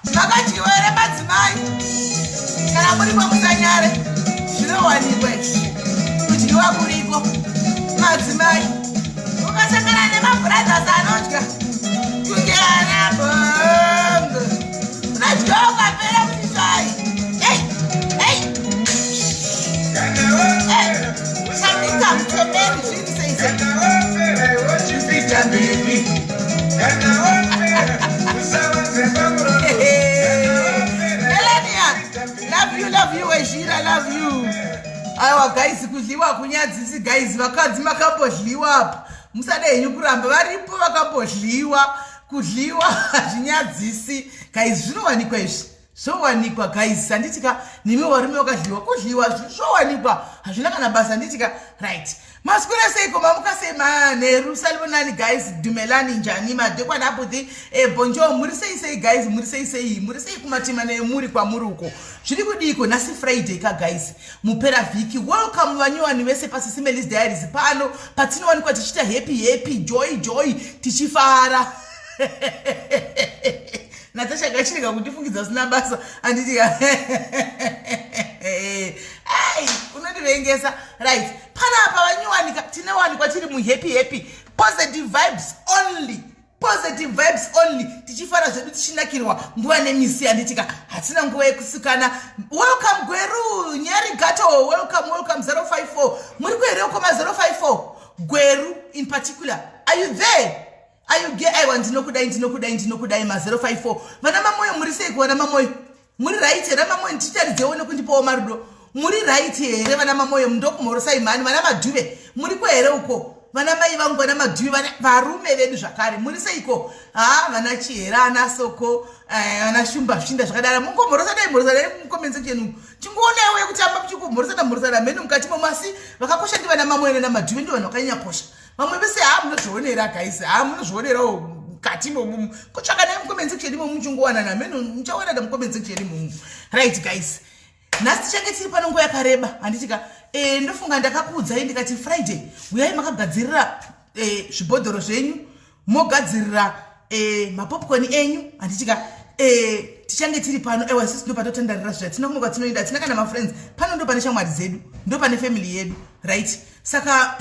Makadyiwa here madzimai? Kana muripo musanyare, zvinowanikwa izvi. Kudyiwa kuriko. Madzimai, ukasangana nemabrothers anodya kunge ana bhongo. Unodya ukapera kuti tsvai. Hey, hey. Hey, Shamika mutemeri zviri sei sei. Melania, love you, love you, Wezhira, love you. Aiwa guys, kudliwa kunyadzisi guys, vakadzi makambodliwa apa. Musade henyu kuramba varipo vakambodliwa, kudliwa hazvinyadzisi. Guys, zvinowanikwa izvi. Zvowanikwa guys, handiti ka nemi varume vakadliwa, kudliwa zvowanikwa. Hazvina kana basa handiti ka. Right. Maswera seiko mamuka sei manheru salibonani guys dumelani njani madekwana abuthi eh, bonjour muri sei sei guys muri sei sei muri sei kumatima nemuri kwamuri uko zviri kudiiko nhasi Friday ka guys mupera vhiki welcome vanyowani vese pasisi Melis Diaries pano patinowanikwa tichiita happy happy joy joy tichifara Natasha kachirega kundifungidza zvisina basa anditi ai unondivengesa right panapa vanyuwanika tinowanikwa tiri muhappy happy positive vibes only positive vibes only tichifara zvedu tichinakirwa nguva nemisi handitika hatina nguva yekusikana welcome gweru nyari gato welcome welcome 054 muri kuhere ukoma 054 gweru in particular are you there are you gay aiwa ndinokudai ndinokudai ndinokudai ma 054 vana mamoyo muri sei kuvana mamoyo muri right here mamoyo ndititaridzewo nekundipawo marudo muri right here vana mamoyo ndokumhorosai mhani vana madhuve muriko here uko vana mai vangu vana madhuve vana varume vedu zvakare muri seiko ha vana chihera ana soko eh, vana shumba zvichiinda zvakadaro mungomhorosa dai mhorosa dai mucomment section umu chingoonaiwo yekutamba muchingomhorosana mhorosana mheno mukati momo asi vakakosha ndivana mamoyo nana madhuve ndo vanhu vakanyanya kosha vamwe vese haa munozvionera guys haa munozvionerawo mukati imomo kutsvaka naye mucomment section imomo muchingowanana meno muchawanana mucomment section imomo right guys nhasi tichange tiri pano nguva yakareba handiti ka e, ndofunga ndakakuudzai ndikati Friday uyai makagadzirira e, zvibhodhoro zvenyu mogadzirira e, mapopcorn enyu handiti ka e, tichange tiri pano ewa isusu ndo patotandarira zviya tina kumwe kwatinoenda hatina kana mafriends pano ndo pane shamwari dzedu ndo pane family yedu right saka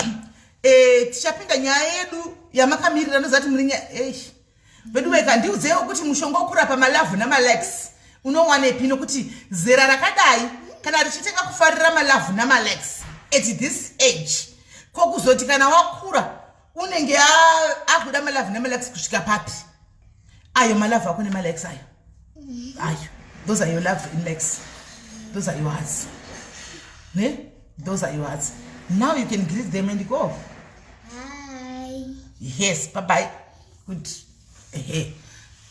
e, tichapinda nyaya yedu yamakamirira ndozati muri nyaya eish vedu veka ndiudzewo kuti mushonga wokurapa malove namalikes unowanepi nokuti zera rakadai kana richitenga kufarira malove namalikes at this age ko kuzoti kana wakura unenge akuda malove namalikes kusvika papi ayo malove ako nemalikes ayo ayo those are your love and likes those are your hearts ne those are your hearts now you can greet them and go Hi. Yes, bye bye. Good. Ehe.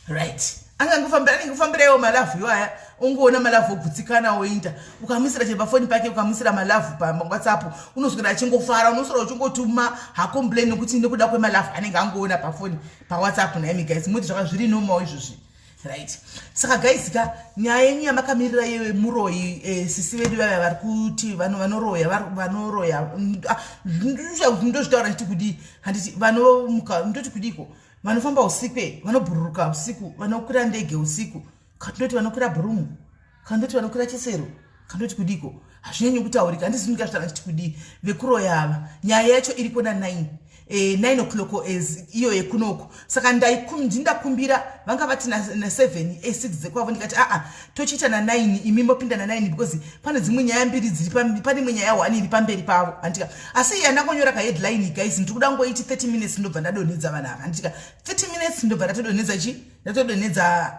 Right. Angangofambira anenge kufambiraiwo malavhu iwaya ungoona malavhu ogutsikana oinda ukamuisira chero pafoni pake ukamuisira malavhu pawhatsapp unoswera achingofara unoswera uchingotuma hacomplain nekuti nekuda kwemalavhu anenge angoona pafoni pawhatsapp nhaimi guys muti zvaka zviri normal izvozvi right saka guys ka nyaya yenyu yamakamirira yemuroyi eh, sisi vedu vaya vari kuti vanoroya vanoroya mm, ah, ndozvitaura nditi kudii handiti vanomuka ndoti kudiiko vanofamba usiku e vanobhururuka usiku vanokwira ndege usiku kandoti vanokwira bhurumu kandoti vanokwira chesero kandoti kudiko hazvinyanyi kutaurika handisi ndingazvitaura nditi kudii vekuroya ava nyaya yacho iriko na9 eh, 9 o'clock as iyo yekunoko saka ndindakumbira vanga vati na7 a6 dzekwavo ndikati aa tochiita na9 imi mopinda na9 because pane dzimwe nyaya mbiri dziri pane imwe nyaya 1 iri pamberi pavo handitika asi iye andangonyora kaheadline guys ndiri kuda ngoiti 30 minutes ndobva ndadonhedza vanhu ava handitika 30 minutes ndobva ndatodonhedza chi ndatodonhedza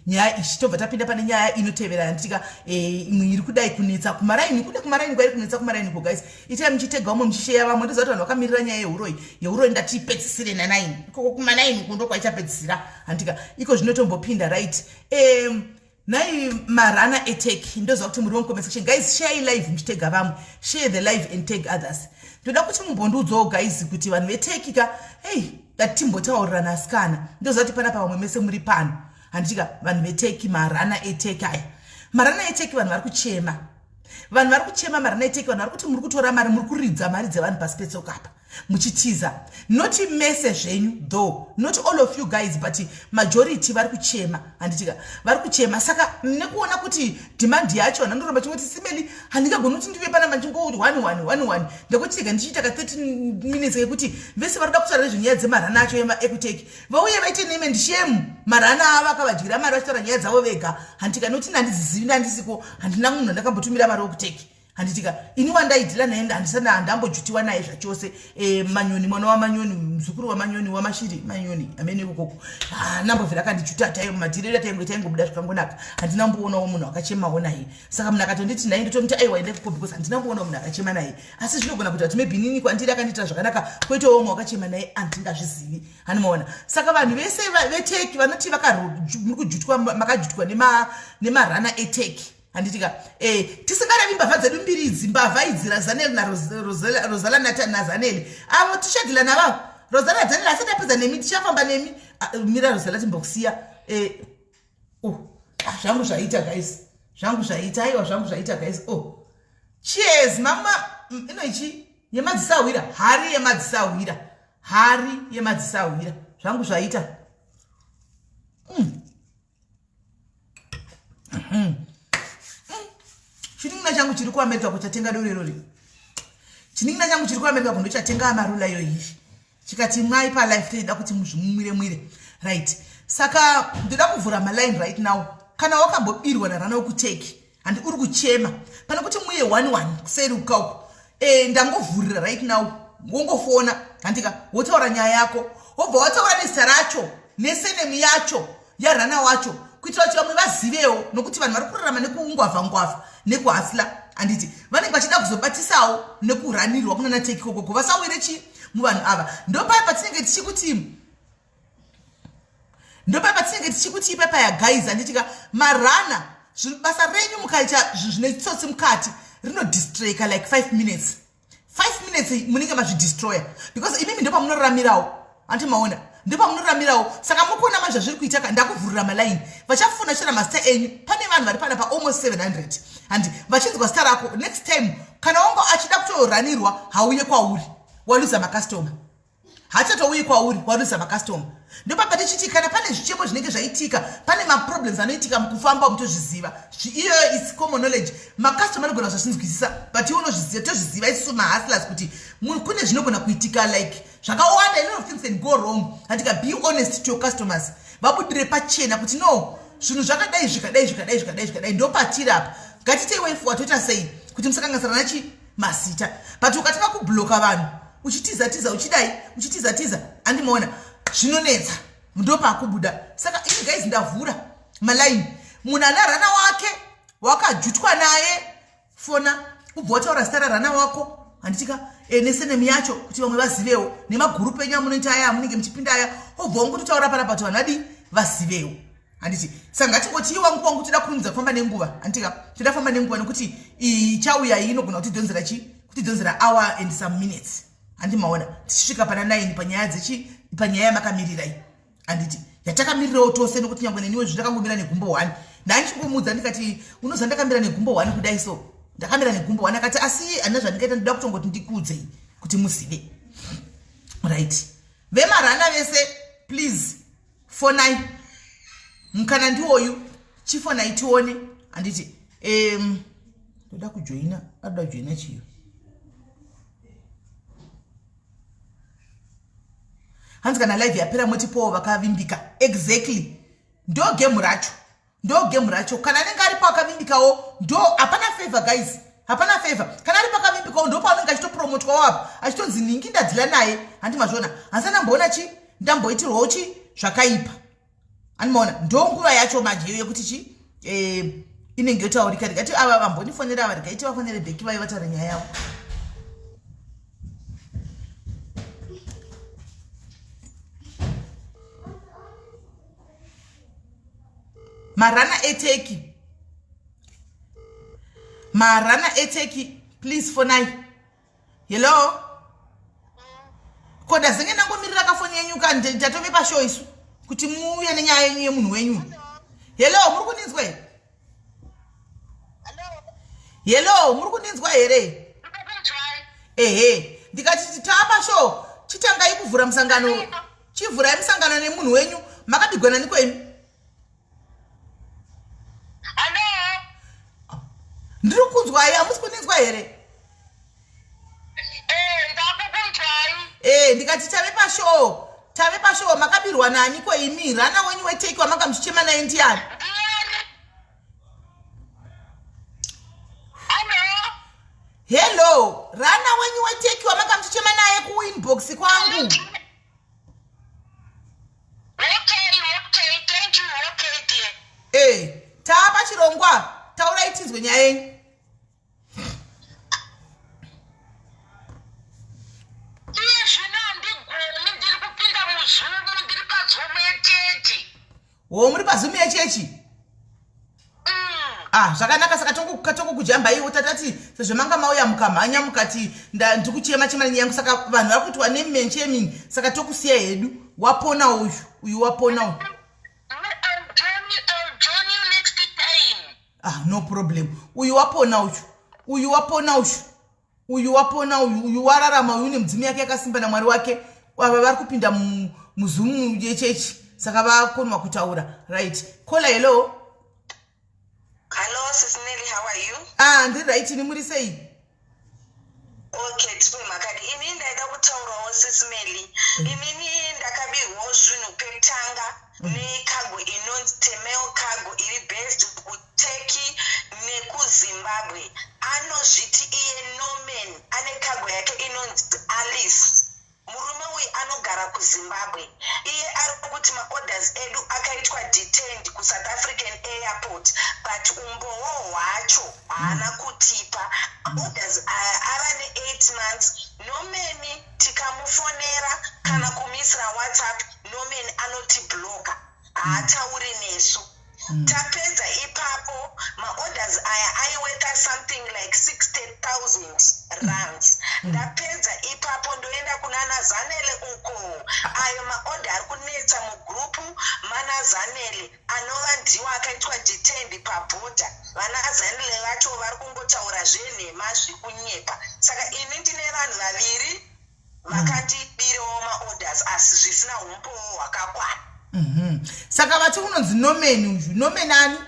nyaya ichi tobva tapinda pane nyaya inotevera handitika eh, imwe iri kudai kunetsa kumaraini kude kumaraini kwairi kunetsa kumaraini ko guys itai muchitega umwe muchisheya vamwe ndoziva kuti vanhu vakamirira nyaya yehuroyi yehuroyi ndatiipedzisire nanaini ikoko kumanaini uko ndokwaichapedzisira handitika iko zvinotombopinda right nhai marana eTurkey ndoziva kuti muri mucomment section guys share live muchitega vamwe share the live and tag others ndoda kuti mumbondiudzawo guys kuti vanhu veTurkey ka hei ngatimbotaurirana asikana ndoziva kuti panapa vamwe mese muri pano handitika vanhu veTurkey marana eTurkey aya marana eTurkey vanhu vari kuchema vanhu vari kuchema marana eTurkey vanhu vari kuti muri kutora mari muri kuridza mari dzevanhu pasi petsoka apa. Muchitiza. Not mese zvenyu though, not all of you guys, but majority vari kuchema, handitika? Vari kuchema. Saka nekuona kuti demand yacho, handandoramba chingoti simeli, handingagoni kuti ndive panapa ndichingo 1 1 1 1. Ndekuti rega ndichiita ka 30 minutes kekuti vese vari kuda kutaura nezvenyaya dzemarana acho ekuTurkey vauye vaite name and shame marana avo akavadyira mari, vachitaura nyaya dzavo vega, handitika? Nokuti handizizivi, ndandisiko, handina munhu andakambotumira mari wekuTurkey, handitika? Ini wandaidhila naye handisana, handambojutiwa naye zvachose. Manyoni, mwana waManyoni, muzukuru waManyoni, waMashiri Manyoni amene ikokoko, handambobvira akandijuta. Tai madhirira taingobuda zvikangonaka. Handina mboonawo munhu akachemawo naye. Saka munhu akatonditi naye, ndotomuti aiwa, enda ikoko, because handina mboonawo munhu akachema naye. Asi zvinogona kuita kuti maybe inini kwandiri akandiitira zvakanaka, kwoitawo umwe wakachema naye, handingazvizivi, handimaona? Saka vanhu vese veTurkey vanoti muri kujutwa, makajutwa nemarana eTurkey, handitika? Tisingarevi mbavha dzedu mbiri idzi, mbavha idzi, Razanel naRosala naZanel avo, tichadhila navavo. Rosala, Zanel, asati apedza nemi, tichafamba nemi. Ah, mira Rosala, timbokusiya. Oh, ah, zvangu zvaita guys, zvangu zvaita, aiwa, zvangu zvaita guys. Oh, cheers mama. Inoichi yemadzisahwira, hari yemadzisahwira, hari yemadzisahwira. Zvangu zvaita. Chinin'ina changu chiri kuAmerica kuchatenga doro irori. Chinin'ina changu chiri kuAmerica kundochatenga Amarula iyoyi, chikati mwai palife toida kuti muzvimumwire mwire, right? Saka ndoda kuvhura maline right now. Kana wakambobirwa narana wekuTurkey, handi uri kuchema, pane kuti muye one one kuseri ukauko, ndangovhurira right now. Wongofona, handika? Wotaura nyaya yako, wobva wataura nezita racho nesurname yacho yarana wacho, kuitira kuti vamwe vazivewo, nokuti vanhu vari kurarama nekungwavha ngwavha nekuhustla, handiti? Vanenge vachida kuzobatisawo nekuranirwa kunana Turkey kokoko, vasawire chi muvanhu ava. Ndopaya patinenge tichikuti, ndopa patinenge tichikuti ipapa guys, handitika? Marana, basa renyu mukaita zvinhu zvine tsotsi mukati, rinodestroyeka like 5 minutes. 5 minutes munenge mazvidestroya, because imimi ndopamunoraramirawo, handi maona? Ndopamunoraramirawo. Saka mukuona manje zvazviri kuita ka. Ndakuvhurira malaini, vachafuna chera mazita enyu. Pane vanhu vari pana paalmost 700, handi vachinzwa zita rako, next time kana wanga achida kutoranirwa, hauye kwauri, waluza macustomer. Hachatouyi kwauri, waluza macustomer. Ndopapa tichiti kana pane zvichemo zvinenge zvaitika, pane maproblems anoitika mukufamba, mutozviziva iyoyo is common knowledge. Macustomer anogona zvazvinzwisisa, but iwe unozviziva, tozviziva isusu mahustlers kuti kune zvinogona kuitika like zvakawanda. A lot of things can go wrong, andika? Be honest to your customers, vabudire pachena kuti no, zvinhu zvakadai, zvikadai, zvikadai, zvikadai, zvikadai, ndopatiri apa, ngatitei way forward, toita sei kuti musakanganisana nachi mazita. But ukatanga kubloka vanhu, uchitiza tiza, uchidai, uchitiza tiza, andimaona zvinonetsa, ndopakubuda. Saka ini guys, ndavhura malaini. Munhu ana rana wake wakajutwa naye, fona, ubva wataura zita rarana wako, handitika? Nesurname yacho, kuti vamwe vazivewo, nemagurupu enyu amunoita aya, amunenge muchipinda aya, obva wangototaura panapa kuti vanhu vadii, vazivewo, handiti? Saka ngatingoti iwe wangu, wangu, toda kurumidza kufamba nenguva, handitika? Toda kufamba nenguva nekuti ichauya iyi inogona kutidhonzera chi kutidhonzera hour and some minutes, handi maona? Tichisvika pana 9 panyaya dzechi, panyaya yamakamirira iyi, handiti? Yatakamirirawo tose, nekuti nyangwe neniwe zvindakangomira negumbo 1. Ndandichingomudza ndikati, unoziva ndakamira negumbo 1 kudai, so ndakamira negumbo 1. Akati asi handina zvandingaita, ndoda kutongoti ndikuudzei kuti muzive, right? Vemarana vese, please fonai. Mukana ndiwoyu, chifonai tione, handiti? Ndoda kujoina, adoda kujoina chiyo. Hanzi kana live yapera motipowo vakavimbika. Exactly, ndo game racho, ndo game racho. Kana anenge aripo akavimbikawo, ndo hapana favor guys, hapana favor. Kana aripo akavimbikawo, ndo paanenge achitopromotwawo apa, achitonzi ningi ndadzila naye, handi mazviona? Handisati ndamboona chi ndamboitirwawo chi zvakaipa, andimaona? Ndo nguva yacho manje iyo yekuti chi inenge yotaurika. Rikati ava vambonifonera ava, rikaiti vafonere bheki vayo, vataura nyaya yavo. Marana eTurkey, marana eTurkey, please fonai. Hello, ko ndazenge ndangomirira kafoni yenyu ka, tatove pashow isu kuti muuye nenyaya yenyu yemunhu wenyu. Hello, muri kundinzwa here? Hello, muri kundinzwa here? Ehe. Ndikati tapa show, chitangai kuvhura musangano. Chivhurai musangano nemunhu wenyu. Makabigwa nani kwenyu? Hello. Ndiri kunzwai, hamusi kundinzwa here? Eh, ndakukunzwai. Eh, ndikati tave pashow. Tave pashow, makabirwa nani ko imi? Rana wenyu weteki wamanga muchichema naye ndiani? Hello, rana wenyu weteki wamanga muchichema naye kuinbox kwangu. Okay, okay, thank you, okay dear. Eh, taapa chirongwa, taurai tinzwe nyaya yenyu. Iye zvino handigoni, ndiri kupinda muZoom, ndiri paZoom yechechi. Wo, muri paZoom yechechi? Ah, zvakanaka, saka tongokujambaiwo tatati sezvo manga mauya mukamhanya mukati ndiri kuchema chema nenyaya yangu, saka vanhu vari kuti wane mencheming, saka tokusiya hedu. Wapona uyu, uyu wapona uyu. Ah, no problem. Uyu wapona uyu, uyu wapona uyu, uyu wapona uyu, uyu wararama uyu, une mudzimu yake yakasimba namwari wake. Ava vari kupinda muZoom yechechi, saka vakonwa kutaura. Right, caller, hello. Hello, Sis Nelly, how are you? Ah, ndiri right, ini muri sei? Okay, tiri makadi. Ini ndaida kutaurawo, Sis Melly. Inini ndakabirwawo zvinhu pekutanga necargo inonzi Temel Cargo, iri based kuTurkey nekuZimbabwe. Anozviti iye Norman, ane cargo yake inonzi Alice. Murume uyu anogara kuZimbabwe. Iye ari kuti maorders edu akaitwa detained kuSouth African airport, but umbowo hwacho haana kutipa. Orders aya ava ne8 months. Norman tikamufonera kana kumuisira WhatsApp, Norman anotibloka, haatauri nesu. Tapedza ipapo, maorders aya aiwortha something like 60 000 rands. Ndapedza ipapo, ndoenda kunana Zanele uko. Ayo maorder ari kunetsa mugrupu mana Zanele, anova ndiwo akaitwa detained pabhodha. Vana Zanele vacho vari kungotaura zvenhema, zvekunyepa. Saka ini ndine vanhu vaviri vakandibirawo maorders, asi zvisina umbowo hwakakwana. Saka vati unonzi Norman uyu, Norman ani?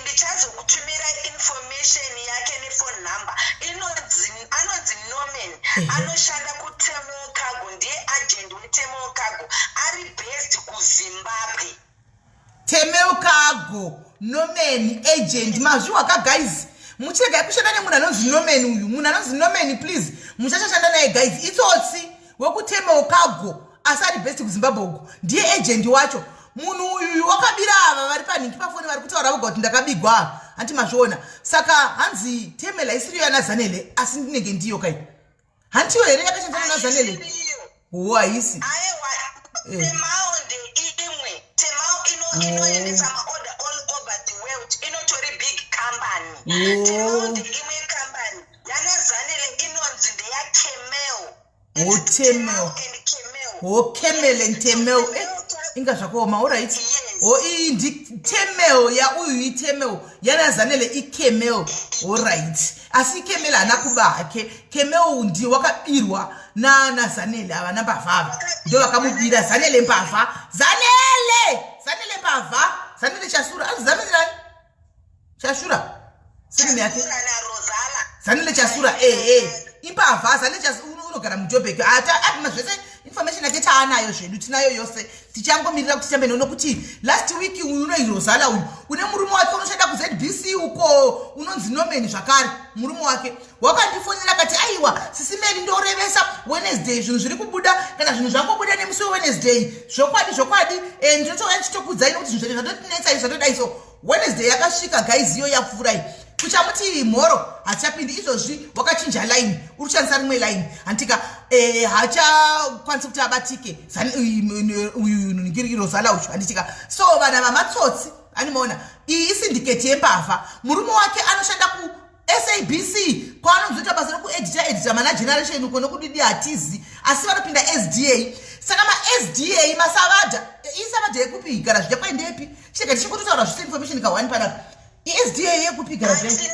Ndichazokutumira information yake nephone number. Inonzi, anonzi Norman, anoshanda kuTemel Cargo, ndiye agent weTemel Cargo, ari based kuZimbabwe. Temel Cargo, Norman agent. Mazviwa ka guys? Muchiregai kushanda nemunhu anonzi Norman uyu. Munhu anonzi Norman, please, muchachashanda naye guys, itsotsi wekuTemel Cargo, asi ari based kuZimbabwe uko, ndiye agent wacho. Munhu uyuyu wakabira ava vari panhingi pafoni, vari kutaura voga kuti ndakabigwa ava, hanti mazviona? Saka hanzi Temel haisiriyo yana Zanele, asi ndinenge ndiyo kai? Hantiyo here yakashandisana naZanele? Haisiriyo. Ho, haisi. Aiwa. Temel ndeimwe. Temel inoendesa maorder all over the world, inotori big company. Temel ndeimwe company. YanaZanele inonzi ndeyaKemel. Oh, Temel. And Kemel. Ho, Kemel and Temel. Inga zvakaoma. Alright. Yes. Ho, iyi ndi Temel yauyu, iTemel. YanaZanele iKemel. Alright, asi iKemel haana kuba hake. Kemel ndi wakabirwa naZanele. Ava nambavha ava ndo vakamubira. Zanele mbavha, Zanele, Zanele mbavha, Zanele Chasura. Anzi Zanele nani? Chashura surname yake. Chasura naRozala. Zanele Chasura, eh, imbavha Zanele Chasura, unogara muJobek. Atina zvese information yake, taanayo zvedu, tinayo yose. Tichangomirira kuti titambe nokuti last week uyu unoi Rozala uyu une murume wake unoshanda kuZBC uko, unonzi Norman zvakare. Murume wake wakandifonera akati, "Aiwa, Sisi Meri, ndorevesa, Wednesday zvinhu zviri kubuda. Kana zvinhu zvangobuda nemusi weWednesday, zvokwadi zvokwadi, ndinotouya ndichitokudzai, nokuti zvinhu zvedu zvatotinetsa izvi, zvatodai." So Wednesday yakasvika guys, iyo yapfuurai. Kuchamuti mhoro hachapindi izvozvi, wakachinja line, uri kushandisa rimwe line, hantika? Hachakwanisi kuti abatike uyu Rozala uyu, handitika? So vana vamatsotsi, animaona, iyi isyndicate yembavha. Murume wake anoshanda kuSABC, kwaanonzoita basa rekuedita edita mana Generation uko nokudidi, hatizi, asi vanopinda SDA. Saka maSDA masavadha, isavadha yekupi? Gara zvichakwaendepi? Chega tichingototaura zvise information ka1 panapa. ISDA yekupi? Gara zve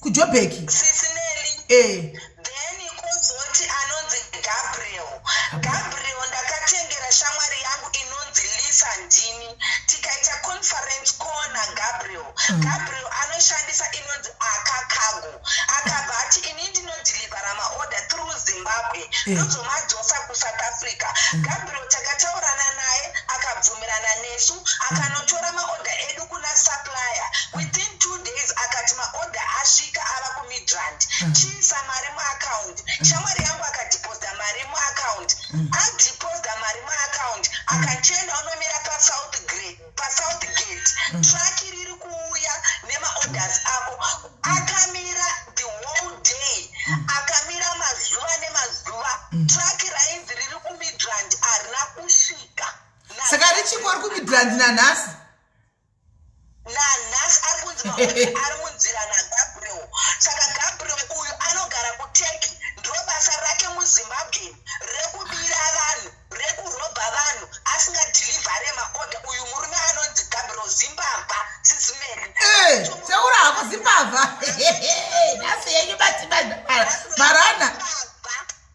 kuJobek. Sisi Nelly. Eh. Then kozoti anonzi Gabriel. Gabriel ndakatengera shamwari yangu inonzi Lisa ndini, tikaita conference call naGabriel. Gabriel anoshandisa inonzi Aka Cargo. Akabva ati ini ndinodhilivhara maorder through Zimbabwe, ndozomadzosa kuSouth Africa. Gabriel takataurana naye, akabvumirana nesu, akanotora maorder edu kuna supplier. Within 2 days akati maorder asvika, ava kuMidrand, chiisa mari muaccount. Shamwari yangu akadhiposita mari muaccount. Adhiposita mari muaccount, akachienda unomira paSouth Gate, truck riri kuuya nemaorders ako. Akamira the whole day, akamira mazuva nemazuva. Truck rainzi riri kuMidrand harina kusvika. Saka richingori kuMidrand nanhasi? Nanhasi ari kunzi maorder ari munzira naGabriel. Saka Gabriel uyu anogara kuTurkey, ndo basa rake muZimbabwe rekubira vanhu, rekurobha vanhu, asingadhilivhare maorder. Uyu murume anonzi Gabriel zimbavha, Sis Melly. Eh, taura hako, zimbavha. Nhasi yenyu bati marana.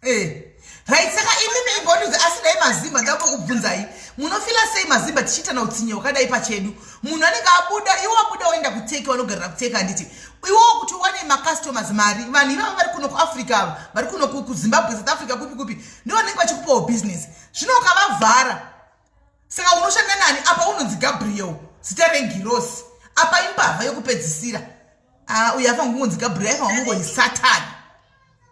Eh, right, saka imimi imbonudzi, asi dai mazimba ndambokubvunzai, munofila sei mazimba tichiitana utsinye hwakadai pachedu? Munhu anenge abuda, iwe wabuda waenda kuTurkey, vanogarira kuTurkey, handiti? Iwewo kuti uwane macustomers, mari, vanhu ivava vari kuno kuAfrica, ava vari kuno kuZimbabwe, South Africa, kupi kupi, ndo vanenge vachikupawo business. Zvino ukavavhara, saka unoshanda nani? Apa unonzi Gabriel, zita rengirosi, apa imbavha yokupedzisira. Ah, uyu afanira kungonzi Gabriel, aifanira kungonzi Satani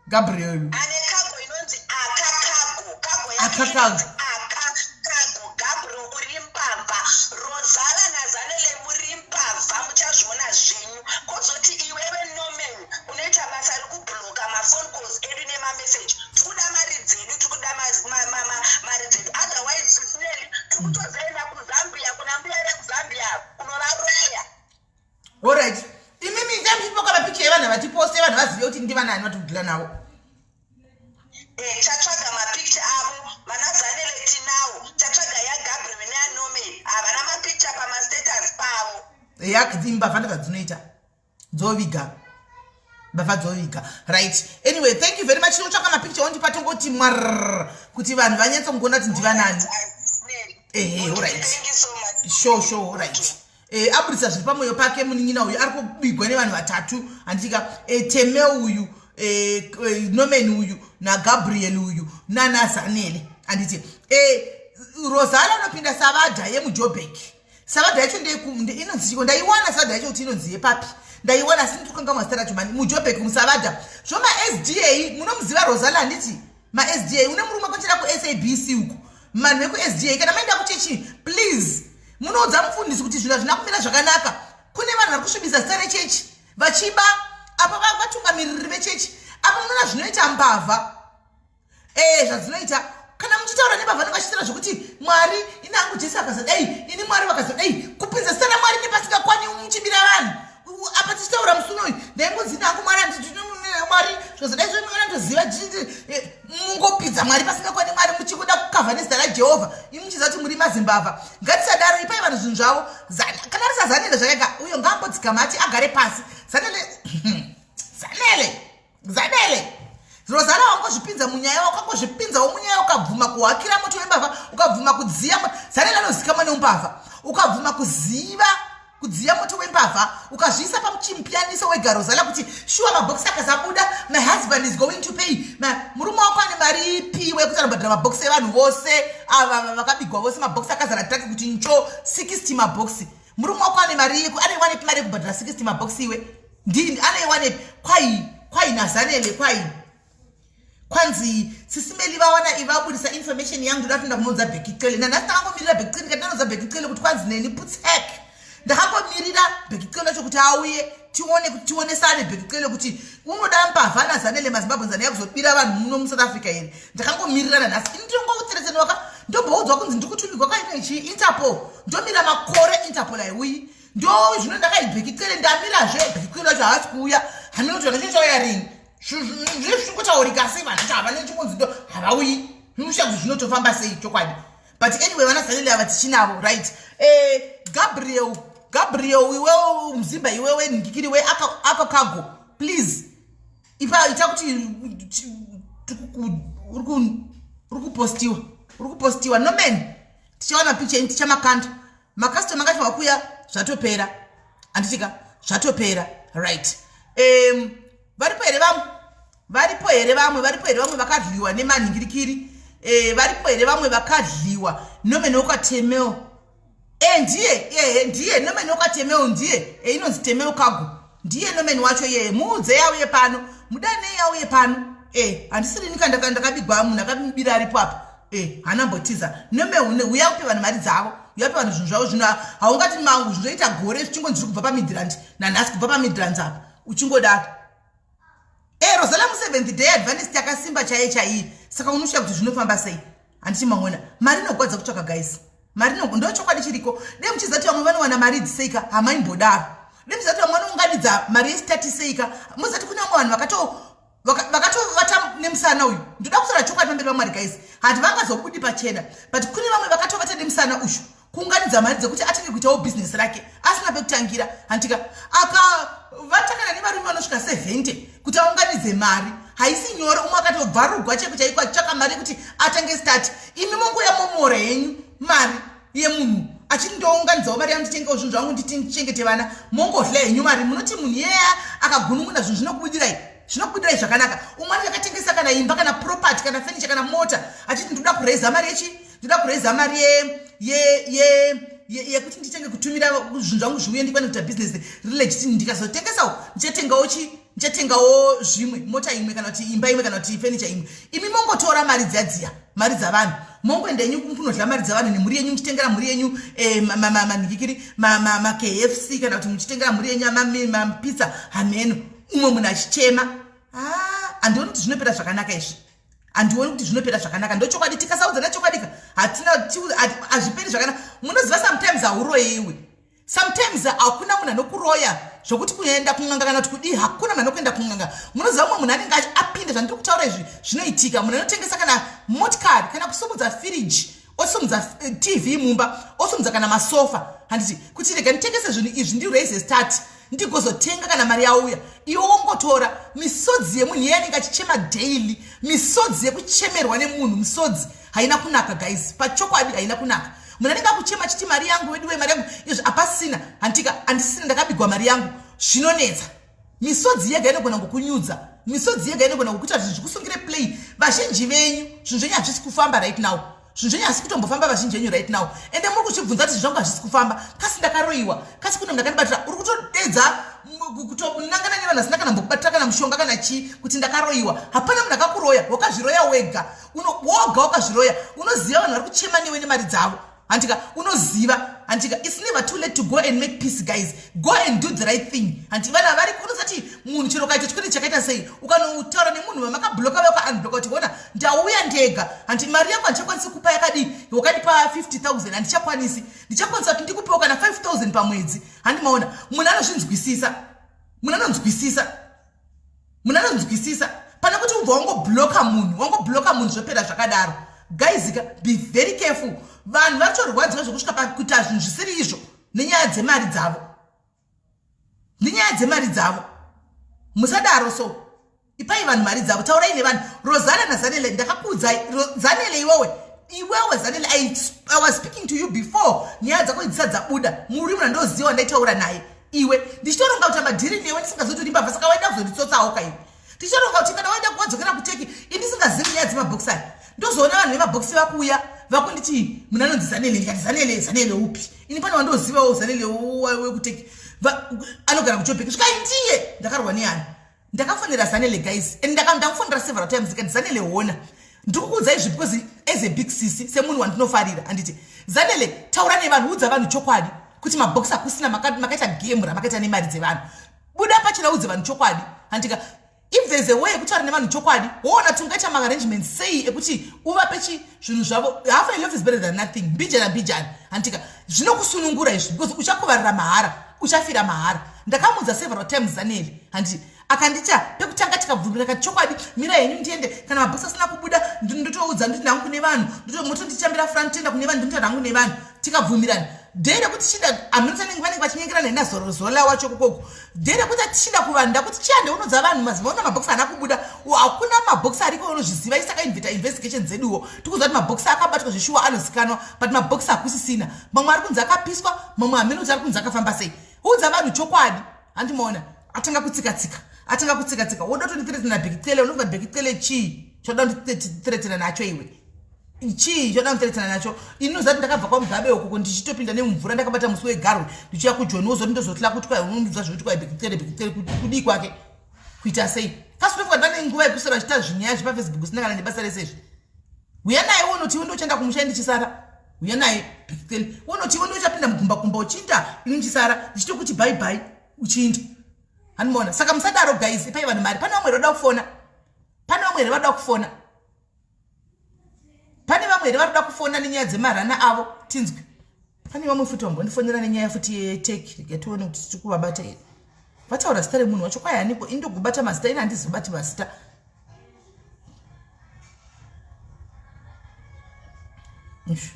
Gabriel. Ane cargo inonzi Aka Cargo, cargo yake Aka Cargo. inonzi Aka Cargo. Gabriel, uri mbavha. Rozala naZanele, muri mbavha, muchazviona zvenyu. Kozoti iwewe Norman, unoita basa rekubloka maphone calls edu nemameseji. Tikuda mari dzedu, tikuda mari dzedu, otherwise, Sis Melly, tikutozoenda kuZambia, kuna mbuya vekuZambia, kunovaroya. Alright, imimi itai muchipoka mapicha evanhu vatiposte, vanhu vazive kuti ndivanani vatokudhila navo. Chatsvaga mapicha avo vana Zanele tinawo. Chatsvaga yaGabriel neyaNorman, havana mapicha pamastatus pavo. Ya, imbavha ndozvadzinoita, dzoviga mbavha, dzoviga. Right, anyway, thank you very much. Tinotsvaka mapicha ondipa, tongoti mwarr kuti vanhu vanyatsongoona kuti ndivanani. Ehe, alright. Thank you so much. Sure, right. Abudisa zviri pamwoyo pake munin'ina uyu ari kubigwa nevanhu vatatu, handika? Teme uyu, Norman uyu, naGabriel uyu, nanaZanele, handiti? Rosala anopinda savadha yemuJobek. Savadha yacho inonzi chiko? Ndaiwana savadha yacho kuti inonzi yepapi, ndaiwana, asi ndikanga mazita racho mani. MuJobek musavadha zvomaSDA, munomuziva Rosala, handiti? MaSDA, une murume akochera kuSABC uku. Vanhu vekuSDA, kana maenda kuchechi, please munoudza mufundisi kuti zvinhu hazvina kumira zvakanaka, kune vanhu vari kusvibisa zita rechechi vachiba. Apa vatungamiriri vechechi apa, munoona zvinoita mbavha, zvadzinoita. Kana muchitaura nembavha, vanenge vachitaura zvokuti Mwari, ini hangu Jesu akazodai, ini Mwari vakazodai, kupinza zita raMwari nepasingakwani muchibira vanhu. Apa tichitaura musi unoyu, ndaingonzi ini hangu Mwari, Mwari zvikazodai, ndoziva. Mungopidza Mwari pasingakwani Mwari, muchikuda kukavha nezita raJehovha, imi muchiziva kuti muri mazimbavha. Ngatisadaro, ipai vanhu zvinhu zvavo. Kana risazanele zvakaika, uyo ngaambodzikama ati agare pasi. Zanele, Zanele, Zanele, Rozana, wangozvipinza munyaya, wakangozvipinzawo munyaya. Ukabvuma kuhakira moto wembavha, ukabvuma kudziya. Zanele anozikamwa neumbavha. Ukabvuma kuziva kudziya moto wembavha, ukazviisa pamuchimpiyaniso wega, Rozala, kuti shuwa mabhokisi akasabuda, my husband is going to pay. Murume wako ane mari ipiwe kuti anobhadhara mabhokisi evanhu vose ava vakabigwa vose? Mabhokisi akazara taki kuti ncho, 60 mabhokisi. Murume wako ane mari yeku anoiwanepi mari yekubhadhara 60 mabhokisi? Iwe ndini, anoiwanepi? Kwai kwai naZanele, kwai kwanzi Sis Melly vawana ivabudisa information yangu, ndoda kuenda kunoudza Bheki Cele. Nanhasi ndakangomirira Bheki Cele, ndikati ndanoudza Bheki Cele kuti kwanzi neni putsek. Ndakangomirira Bheki Cele acho kuti auye, tione kuti tionesane. Bheki Cele kuti unoda mbavha naZanele maZimbabwe nzana yakuzobira vanhu muno muSouth Africa here? Ndakangomirira nanhasi. Ini ndinongouteretsenwaka, ndomboudzwa kunzi ndikutumigwa kwaino ichi Interpol, ndomira makore, Interpol haiuyi. Ndo zvino ndakaibheki Cele, ndamirazve Bheki Cele acho haasi kuuya. Hamina kuti vana chauya rini, zvezvingotaurika sei, vanhu vacho havane chingonzi ndo havauyi. Unosha kuti zvinotofamba sei chokwadi. But anyway, vana Zanele ava tichinavo, right? Gabriel, Gabriel, iwewe muzimba, iwewe ndikiri we Aka Cargo, please. Ipa ita kuti uri kupostiwa, uri kupostiwa. Norman, tichawana picture ini, tichamakanda makastoma angati wakuya, zvatopera, handitika? Zvatopera, right? Varipo here vamwe? Varipo here vamwe? Varipo here vamwe vakadliwa nemanhingirikiri? Varipo here vamwe vakadliwa? Norman wekwaTemeo. Ndiye, ehe, ndiye Norman wekwaTemeo, ndiye. Inonzi Temeo Cargo, ndiye Norman wacho iyeye. Muudze yauye pano, mudanei yauye pano. Handisiri nika ndakabigwa, munhu akabira aripo apa. Hanambotiza Norman. Uya upe vanhu mari dzavo, uya upe vanhu zvinhu zvavo. Zvino haungati mangu zvinoita gore zvichingonzi zviri kubva paMidrand nanhasi, kubva paMidrand apa uchingodaro. Rosala muSeventh Day Adventist yakasimba chaiye chaiye, saka unosvika kuti zvinofamba sei, handiti? Maona, mari inogwadza kutsvaka, guys. Mari ndo chokwadi chiriko. Dei muchiziva kuti vamwe vanowana mari idzi seika, hamaimbodaro. Dei muchiziva kuti vamwe vanounganidza mari yestart seika, muzati kune vamwe vanhu vakatovata nemusana uyu. Ndoda kutaura chokwadi pamberi pamwari, guys. Hati vangazobudi pachena, but kune vamwe vakatovata nemusana uyu kuunganidza mari dzekuti atange kuitawo bhizinesi rake asina pekutangira, handitika? Akavatakana nevarume vanosvika 70 kuti aunganidze mari. Haisi nyore. Umwe akatobvarugwa chaiko chaiko achitsvaka mari yekuti atange start. Imi mongoya momora henyu mari yemunhu achiti ndounganidzawo mari yangu, nditengewo zvinhu zvangu, nditi ndichengete vana. Mongodla henyu mari. Munoti munhu iyeya akagunun'una, zvinhu zvinokubudirai, zvinokubudirai zvakanaka. Umwe anenge akatengesa kana imba, kana property, kana furniture, kana mota, achiti ndoda kureza mari yechi, ndoda kureza mari yekuti nditenge, kutumira zvinhu zvangu zviuye, ndikwane kuita bhizinesi rilegit. Ndikazotengesawo, ndichatengawo chi, ndichatengawo zvimwe, mota imwe, kana kuti imba imwe, kana kuti furniture imwe. Imi mongotora mari dziya dziya, mari dzavanhu, mongoenda yenyu kunodya mari dzavanhu nemhuri yenyu, muchitengera mhuri yenyu manhikikiri, maKFC, kana kuti muchitengera mhuri yenyu mapizza, hameno. Umwe munhu achichema. Handioni kuti zvinopera zvakanaka izvi, handioni kuti zvinopera zvakanaka. Ndochokwadi, tikasaudzana chokwadika, hatina, hazviperi zvakanaka. Munoziva, sometimes hauroyiwi, sometimes hakuna munhu anokuroya zvokuti kuenda kun'anga kana kuti kudii. Hakuna munhu anokuenda kun'anga. Munoziva, mumwe munhu anenge apinda zvandiri kutaura izvi, zvinoitika. Munhu anotengesa kana motikari, kana kusumudza firiji, osumudza TV mumba, osumudza kana masofa, handiti? Kuti rega nditengese zvinhu izvi, ndiraise start, ndigozotenga kana mari yauya. Iwe wongotora misodzi yemunhu iye anenge achichema daily, misodzi yekuchemerwa nemunhu. Misodzi haina kunaka, guys, pachokwadi haina kunaka. Munhu anenge akuchema achiti mari yangu veduwe, mari yangu, izvi hapasina, handitika? Handisina, ndakabigwa mari yangu. Zvinonetsa. Misodzi yega inogona kukunyudza, misodzi yega inogona kukuita zvinhu zvikusungire play. Vazhinji venyu zvinhu zvenyu hazvisi kufamba right now, zvinhu zvenyu hazvisi kutombofamba, vazhinji venyu right now. Ende muri kuchibvunza kuti zvinhu zvangu hazvisi kufamba, kasi ndakaroyiwa, kasi kune munhu akandibatira. Uri kutodedza kutonangana nevanhu vasina kana mbokubatira kana mushonga kana chii, kuti ndakaroyiwa. Hapana munhu akakuroya, wakazviroya wega, woga wakazviroya. Unoziva vanhu vari kuchema newe nemari dzavo, handika? Unoziva, handika? It's never too late to go and make peace, guys. Go and do the right thing, handi? Vana vari unozati munhu chero ukaita chikwete chakaita sei, ukanotaura nemunhu vamakabloka, vakaunbloka, kuti ona, ndauya ndega, handi? Mari yangu handichakwanisi kupa yakadii, wakadipa 50 000, handichakwanisi. Ndichakwanisa kuti ndikupewo kana 5 000 pamwedzi, handi? Maona, munhu anozvinzwisisa, munhu anonzwisisa, munhu anonzwisisa. Pane kuti ubva wangobloka munhu, wangobloka munhu, zvopera zvakadaro. Guys ka, be very careful. Vanhu vatorwadziwa zvokusvika pakuita zvinhu zvisiri izvo nenyaya dzemari dzavo, nenyaya dzemari dzavo. Musadaro. So ipai vanhu mari dzavo, taurai nevanhu. Rosana naZanele, ndakakuudzai. Zanele, iwewe, iwewe Zanele, I was speaking to you before nyaya dzako dzisati dzabuda. Muri munhu andoziva wandaitaura naye iwe, ndichitoronga kuti madhiri newe, ndisingazotori mbavha. Saka waida kuzonditsotsawo kaiwe. Tichitoronga kuti kana waida wadzokera kuTurkey, indisingazivi nyaya dzemabhokisi aya, ndozoona vanhu vemabhokisi vakuuya vakunditi munhu anonzi Zanele. Ndikati, "Zanele? Zanele upi?" Ini pane wandozivawo Zanele wekuTurkey anogara kuJobek. Svikai ndiye ndakarwa neyani. Ndakafonera Zanele, guys, and ndakufonera several times. Ndikati, "Zanele, hona, ndikukuudzai izvi because as a big sisi, semunhu wandinofarira, handiti? Zanele, taura nevanhu, udza vanhu chokwadi kuti mabhokisi akusina, makaita game ramakaita nemari dzevanhu. Buda pachena, udze vanhu chokwadi, handika? If there is a way yekutaura nevanhu chokwadi, woona tungaita maarrangements sei ekuti uvape chi zvinhu zvavo. Half a loaf is better than nothing, mbijana mbijana, handika? Zvinokusunungura izvi, because uchakuvarira mahara, uchafira mahara." Ndakamudza several times Zanele, handiti? Akandita pekutanga, tikabvumira kati, "Chokwadi, mira henyu ndiende. Kana mabhokisi asina kubuda, ndotoudza, ndoti ndangu kune vanhu, motonditambira front, toenda kune vanhu, ndinotaura hangu nevanhu." Tikabvumirana. Day rekuti chinda hameno sanenge vanenge vachinyengerana nena Zola wacho kokoko. Day rekuti atichinda kuvanhu ndakuti chiyande unodza vanhu maziva una mabhokisi haana kubuda. Hakuna mabhokisi ariko unozviziva isi takainvita investigation dzeduwo. Tikuziva kuti mabhokisi akabatwa zveshuwa anozikanwa but mabhokisi hakusisina. Mamwe ari kunzi akapiswa, mamwe hameno kuti ari kunzi akafamba sei. Udza vanhu chokwadi. Handimaona atanga kutsika tsika. Atanga kutsika tsika. Woda kutondithreatena Bheki Cele, unofunga Bheki Cele chii? Choda kundithreatena nacho iwe. Chii choda kundithreatena nacho? Ini unoziva kuti ndakabva kwaMugabe uko ndichitopinda nemumvura ndakabata musi wegarwe ndichiuya kuJoni wozoti ndozotla kuti kwai unondiudza zvekuti kwai Bheki Cele Bheki Cele kudii kwake? Kuita sei? Kasi unofunga kuti vane nguva yekuswera vachiita zvinyaya zvepaFacebook zvisina kana nebasa rese izvi? Uya naye wonoti iwe ndochanda kumusha ndichisara. Uya naye Bheki Cele wonoti iwe ndochapinda mugumba kumba uchinda ini ndichisara ndichitokuti bye bye uchinda. Handimaona. Saka musadaro guys, ipai vanhu mari. Pane vamwe here vanoda kufona? Pane vamwe here vanoda kufona? Pane vamwe here vanoda kufona nenyaya dzemarana avo? Tinzwe. Pane vamwe futi vambondifonera nenyaya futi yeteki. Rega tione kuti tiri kuvabata here. Vataura zita remunhu wacho kwai haniko ini ndogobata mazita ini handizobati mazita. Ish.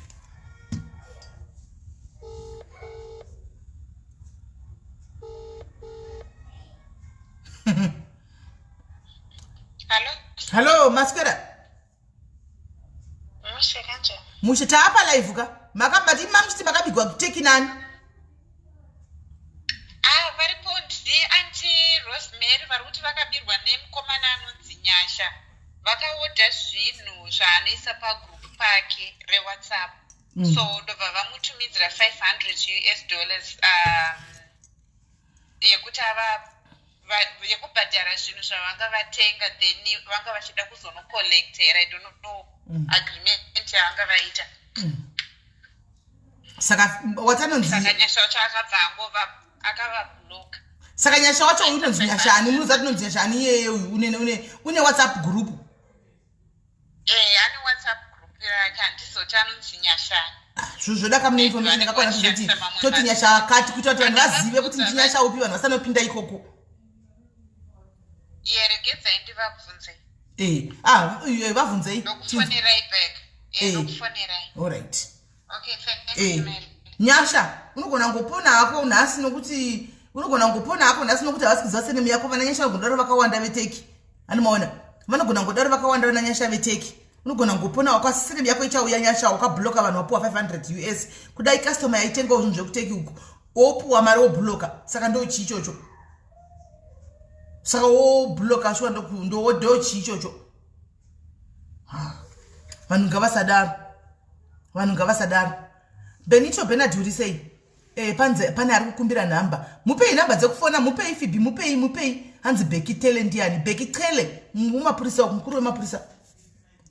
Hello. Hello, maswera. Mushe kanjani? Mushe taapa live ka. Makabati mamuchiti makabigwa kuteki nani? Ah, varipo ndi auntie Rosemary vari kuti vakabirwa nemukomana anonzi Nyasha. Vakaodha zvinhu zvaanoisa pagroup pake reWhatsApp. So ndobva vamutumidzira 500 US dollars yekuti ava yekubhadhara zvinhu zvavanga vatenga, then vanga vachida kuzonocollectera. I don't know agreement yavanga vaita. Saka watanonzi Saka Nyasha wacho akabva angova akavabloka. Saka Nyasha wacho uyu unonzi Nyasha ani? Munoziva kuti unonzi Nyasha ani iyeye uyu une WhatsApp group? Ane WhatsApp group yake, handizoti anonzi Nyashani. Zvinhu zvoda kamune information yakakwana kuzoti toti Nyasha akati kuita kuti vanhu vazive kuti ndiNyasha upi, vanhu vasanopinda ikoko. Iye regedzai ndivabvunze. Vabvunzei. Ndokufonerai back. Ndokufonerai. All right. Okay, thank you, Mary. Nyasha, unogona ngopona hako nhasi nokuti unogona ngopona hako nhasi nokuti havasi kuziva senemu yako. Vana Nyasha vanodaro vakawanda veteki. Anomaona? Vanogona ngodaro vakawanda vana Nyasha veteki. Unogona ngopona wako asi senemu yako ichauya Nyasha, wakabloka vanhu wapuwa 500 US. Kudai customer yaitengawo zvinhu zvekuteki uko. Wopuwa mari wobloka. Saka ndo chii ichocho? Saka wobloka shuwa ndo chii ichocho? Vanhu ngavasadaro. Vanhu ngavasadaro. Benito Bernard uri sei? Panze pane ari kukumbira nhamba. Mupei nhamba dzekufona, mupei Phoebe, mupei, mupei. Hanzi Becky Tele ndiani? Becky Tele, mumapurisa, mukuru wemapurisa.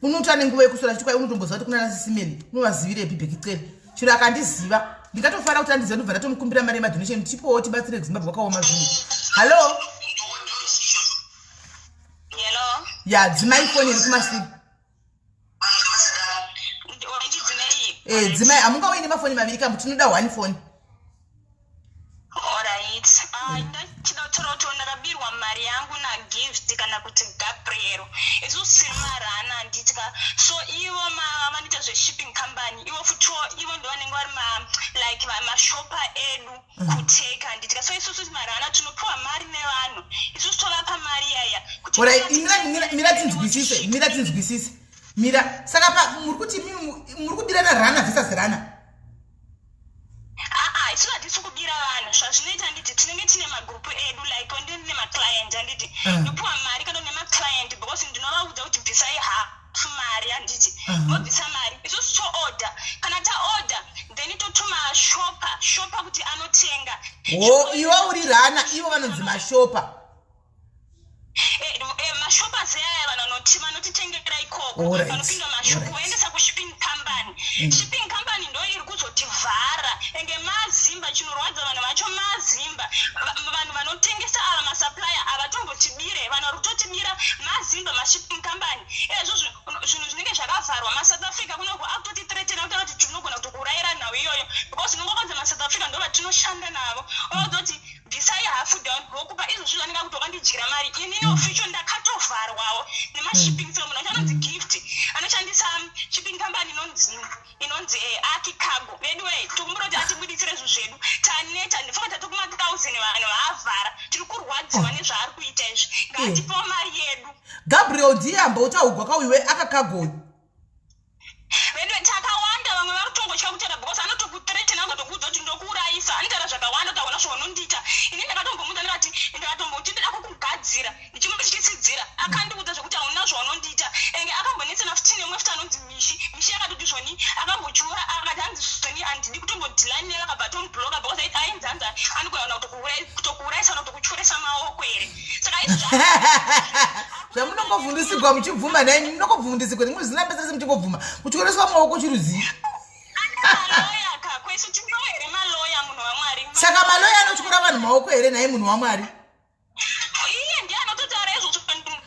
Unoti ane nguva yekuswera achiti kwai unotomboziva kuti kuna Sisi Melly. Unovazivirepi Becky Tele? Chero akandiziva, ndingatofara kuti andiziva ndobva ndatomukumbira mari yemadonation tipowo tibatsire kuZimbabwe kwakaoma zvinhu. Hello? Hello. Ya, dzimai foni iri kumashure. Dzimai, hamungauyi nemafoni maviri kambo, tinoda one phone. Alright. Ndachida kutaura kuti ndakabirwa mari yangu naGift kana kuti Gabriel. Isusu tiri marana handiti ka. So ivo vanoita zveshipping company, ivo futiwo ivo ndo vanenge vari like mashopa edu kuteka handiti ka. So isusu marana tinopiwa mari nevanhu. Isusu tovapa mari yaya. Alright, mira tinzwisise, mira tinzwisise. Mira, saka pa muri kuti muri kubirana rana versus rana. Isusu hatisi kubira vanhu. Zvazvinoita handiti tinenge tine magrupu edu, like ndine maclient handiti. Ndopiwa mari kana nemaclient because ndinovaudza kuti bvisai half mari handiti. Vobvisa mari. Isusu toorder. Kana taorder then totuma shopper kuti anotenga. Oh, iwe uri rana, ivo vanonzi mashopa. Mashoppers aya vanhu vanotitengera ikoko. Vanopinda mashopu voendesa kushipping company. Shipping company ndo iri kuzotivhara. Enge mazimba, chinorwadza vanhu vacho mazimba. Vanhu vanotengesa ava masupplier havatombotibire. Vanhu vari kutotibira mazimba mashipping company. Ezvo zvinhu zvinenge zvakavharwa. MaSouth Africa kunoko akutotithreatena kutaura kuti tinogona kutokuurayira nhau iyoyo because unongokodza maSouth Africa ndo vatinoshanda navo. Unozoti bvisai hafu down vokupa izvozvo zvanenge akuti wakandidyira mari. Inini official ndakatovharwawo nemashipping. So munhu wacho anonzi Gift anoshandisa shipping company inonzi inonzi Aki Cargo. Anyway, tikumbura kuti atibuditsire zvinhu zvedu. Taneta, ndifunga tati kuma1000 vanhu vaavhara. Tiri kurwadziwa nezvaari kuita izvi. Ngaatipewo mari yedu. Gabriel ndiye ambotaugwa kauiwe Aka Cargo. Vedu takawanda, vamwe vari kutongotya kutaura because anotokuthreatena, angatokuudza kuti ndokuurayisa. Anotaura zvakawanda kuti hauna zvaunondiita. Ini ndakatombomudza, ndikati ndakatomboti ndida kukugadzira, ndichimutyisidzira. Akandiudza zvekuti hauna zvaunondiita. Enge akambonetsana futi nemwe futi anonzi Mishi. Mishi akatoti zvoni akambochiura, akati hanzi zvoni handidi kutombodhilani newe. Akabva atomubloka because ainzi hanzi anogona kutokuurayisa kana kutokutyurisa maoko here. Saka izvi Zvamunongovhundusigwa muchibvuma nai, munongobvundusigwa nemuzina pese muchingobvuma kutyoreswa maoko chiruzii. Maloya ka, kwesu tinawo here maloya, munhu waMwari? Saka maloya anotyora vanhu maoko here nhai, munhu waMwari? Iye ndiye anototaura izvozvo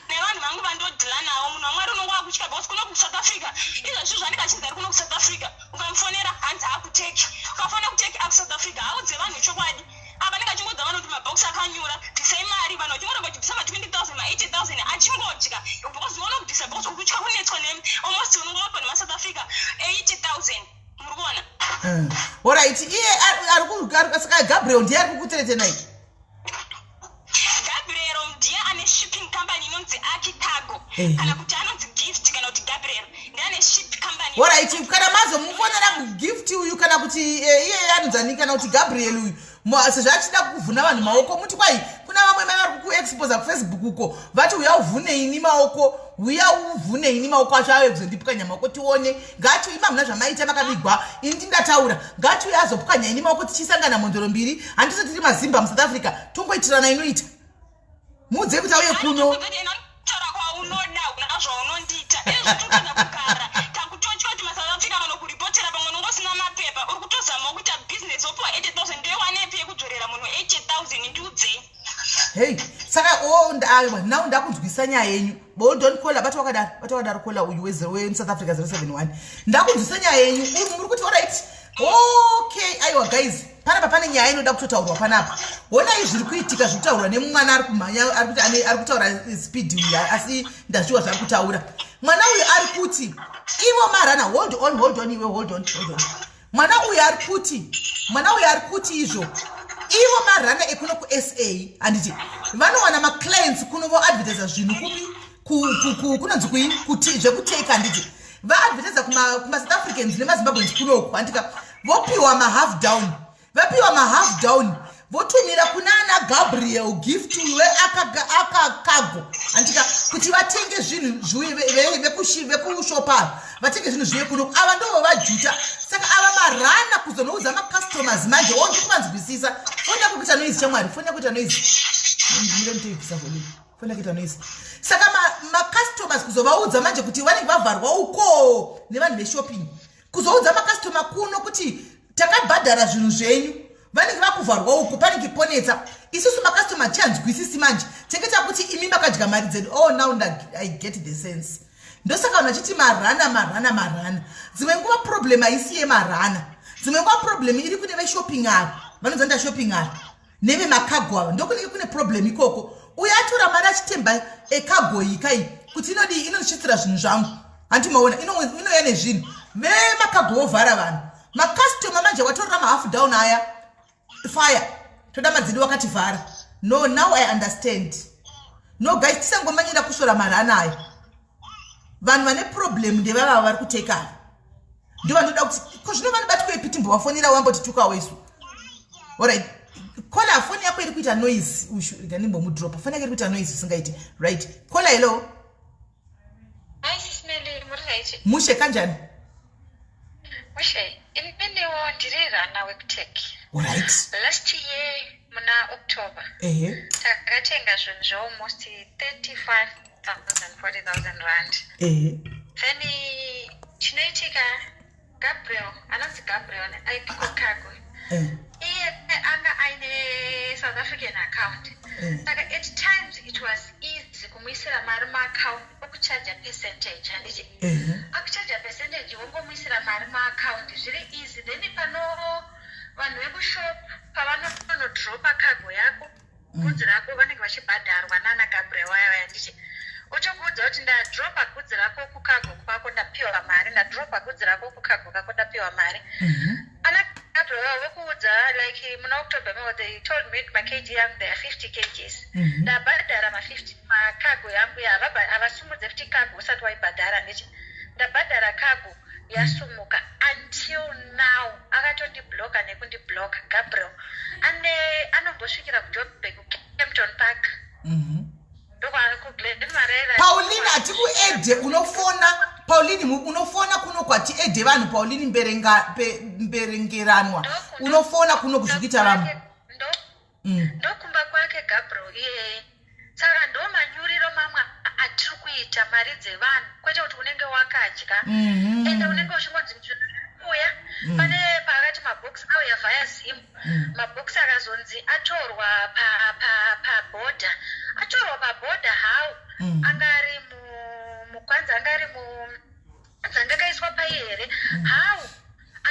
nevanhu vangu vandodhila navo. Munhu waMwari, unonge wakutya because kuno kuSouth Africa izvozvi zvanenge achinzi ari kuno kuSouth Africa, ukamufonera hanzi akuTurkey, ukafonera kuTurkey akuSouth Africa. Haudze vanhu chokwadi. Apa anenge achingodza vanhu kuti mabhokisi akanyura, bvisai mari. Vanhu vachingoramba vachibvisa ma20 000, ma80 000, achingodya because uona kubvisa because uri kutya kunetswa ne almost unonge wapa nemaSouth Africa 80 000, muri kuona? Alright, iye saka Gabriel ndiye ari kukuthreatenai? Gabriel ndiye ane shipping company inonzi Aki Cargo, kana kuti anonzi Gift, kana kuti Gabriel ndiye ane ship company. Alright, kana mazomufonera Gift uyu kana kuti iye anonzani, kana kuti Gabriel uyu, sezvo achida kuvhuna vanhu maoko, muti kwai kuna vamwe mai vari kukuexposa kuFacebook uko, vati uya uvhune ini maoko, uya uvhune ini maoko acho ave kuzondipwanya maoko tione. Ngati ima muna zvamaita makabigwa, ini ndingataura, ngati uya azopwanya ini maoko tichisangana mhondoro mbiri. Handisi tiri mazimba muSouth Africa, tongoitirana inoita. Muudze kuti auye kuno. Taura kwaunoda, una zvaunondiita. Izvo totanga kugara takutotya kuti maSouth Africa vanokuripotera. Pamwe unonge usina mapepa, uri kutozamawo kuita bhizinesi, wopiwa 80 000. Ndoiwanepi yekudzorera munhu 80 000? Ndiudzei. Hei, saka o aiwa, now ndakunzwisa nyaya yenyu. Hold on, caller, bati wakadaro, bati wakadaro. Caller uyu weSouth Africa 071, ndakunzwisa nyaya yenyu. Muri kuti alright, okay. Aiwa guys, panapa pane nyaya inoda kutotaurwa panapa. Honai zviri kuitika, zviri kutaurwa nemwana ari kumhanya, ari kuti ari kutaura speed uyu, asi ndazviwa zvaari kutaura. Mwana uyu ari kuti ivo marana, hold on, hold on iwe, hold on, hold on. Mwana uyu ari kuti izvo ivo marana ekuno kuSA, handiti vanowana maclients kuno, voadvertisa zvinhu kupi? Kunonzi kui kuti zvekuteka, handiti vaadvertisa kumaSouth Africans nemaZimbabweans kunoku, handika vopiwa mahalf down, vapiwa mahalf down, votumira kuna ana Gabriel Gift weAka Cargo, handika kuti vatenge zvinhu zviuye, vekushopa vatenge zvinhu zviuye kuno. Ava ndovo vajuta. Saka ava marana kuzonoudza macustomers manje. O, ndikuvanzwisisa. Foni yako kuita noise, chamwari, foni yako kuita noise. Ndinoibvisa volume, foni yako kuita noise. Saka macustomers kuzovaudza manje kuti vanenge vavharwa uko nevanhu veshopping, kuzoudza macustomer kuno kuti takabhadhara zvinhu zvenyu, vanenge vakuvharwa uko, panenge ponetsa. Isusu macustomer tichanzwisisi manje, tinge takuti imi makadya mari dzedu. Oh, now I get the sense. Ndosaka vanhu vachiti marana, marana, marana. Dzimwe nguva problem haisi yemarana, dzimwe nguva problem iri kune veshopping ava, vanonzanda shopping ava nevemacargo ava. Ndokunenge kune problem ikoko. Uyo atora mari achitemba ecargo iyi kai kuti inodii, inosvitsira zvinhu zvangu, handi maona inouya nezvinhu. Vemacargo vovhara vanhu, macustomer manje watorera mahalf down aya, fire, toda madzidi wakativhara. No, now I understand. No guys, tisangomanyira kusvora marana aya. Vanhu vane problem ndevavava vari kuteka ava, ndo vanoda kuti ko zvino vanobatwepi? Timbovafonera wambotitukawo isu. Alright, caller, foni yako iri kuita noise. Ushu ndimbomudropa, foni yako iri kuita noise usingaiti. Right, caller, hello. Hi Sis Melly, muri right? Mushe, kanjani? Mushe, ininiwo ndiri runner wekuTurkey. Alright. Last year muna October takatenga zvinhu zvealmost 35,000, 40,000 rand. Then chinoitika, Gabriel, anonzi Gabriel aipiko cargo. Iye anga aine South African account. Saka at times it was easy kumuisira mari muaccount, okuchaja percentage, handiti? Akuchaja percentage, wongomuisira mari muaccount, zviri easy. Then pano vanhu vekushop pavanonodropa cargo yako, goods rako, vanenge vachibhadharwa nana Gabriel vaya vaya, ndichi otokuudza kuti ndadropa goods rako kucargo kwako, ndapiwa mari, ndadropa goods rako kucargo kako. vakapiwa mari. Ana Gabriel vekuudza, like muna October mo they told me makg yangu, they are 50 kgs. Ndabhadhara ma50 macargo yangu, havasumudze futi cargo usati waibhadhara. Ndichi ndabhadhara cargo, yasumuka. Until now akatondibloka nekundibloka. Gabriel ane anombosvikira kuJoburg, kuKempton Park, ndokuGlen Marais. Pauline, hatikuedhe. Unofona, Pauline, unofona kuno kwatiedhe vanhu. Pauline Mberengeranwa, unofona kuno kuzvikuita vamwe. Ndokumba kwake Gabriel iyeye. Saka ndo manyuriro mamwe atiri kuita mari dzevanhu, kwete kuti unenge wakadya. Ende unenge uchingonzi uya pane paakati mabhokisi auya via Zim. Mabhokisi akazonzi atorwa pabhodha, atorwa pabhodha. How? Anga ari mukwanzi, anga ari mu anzi anga akaiswa pai here? How?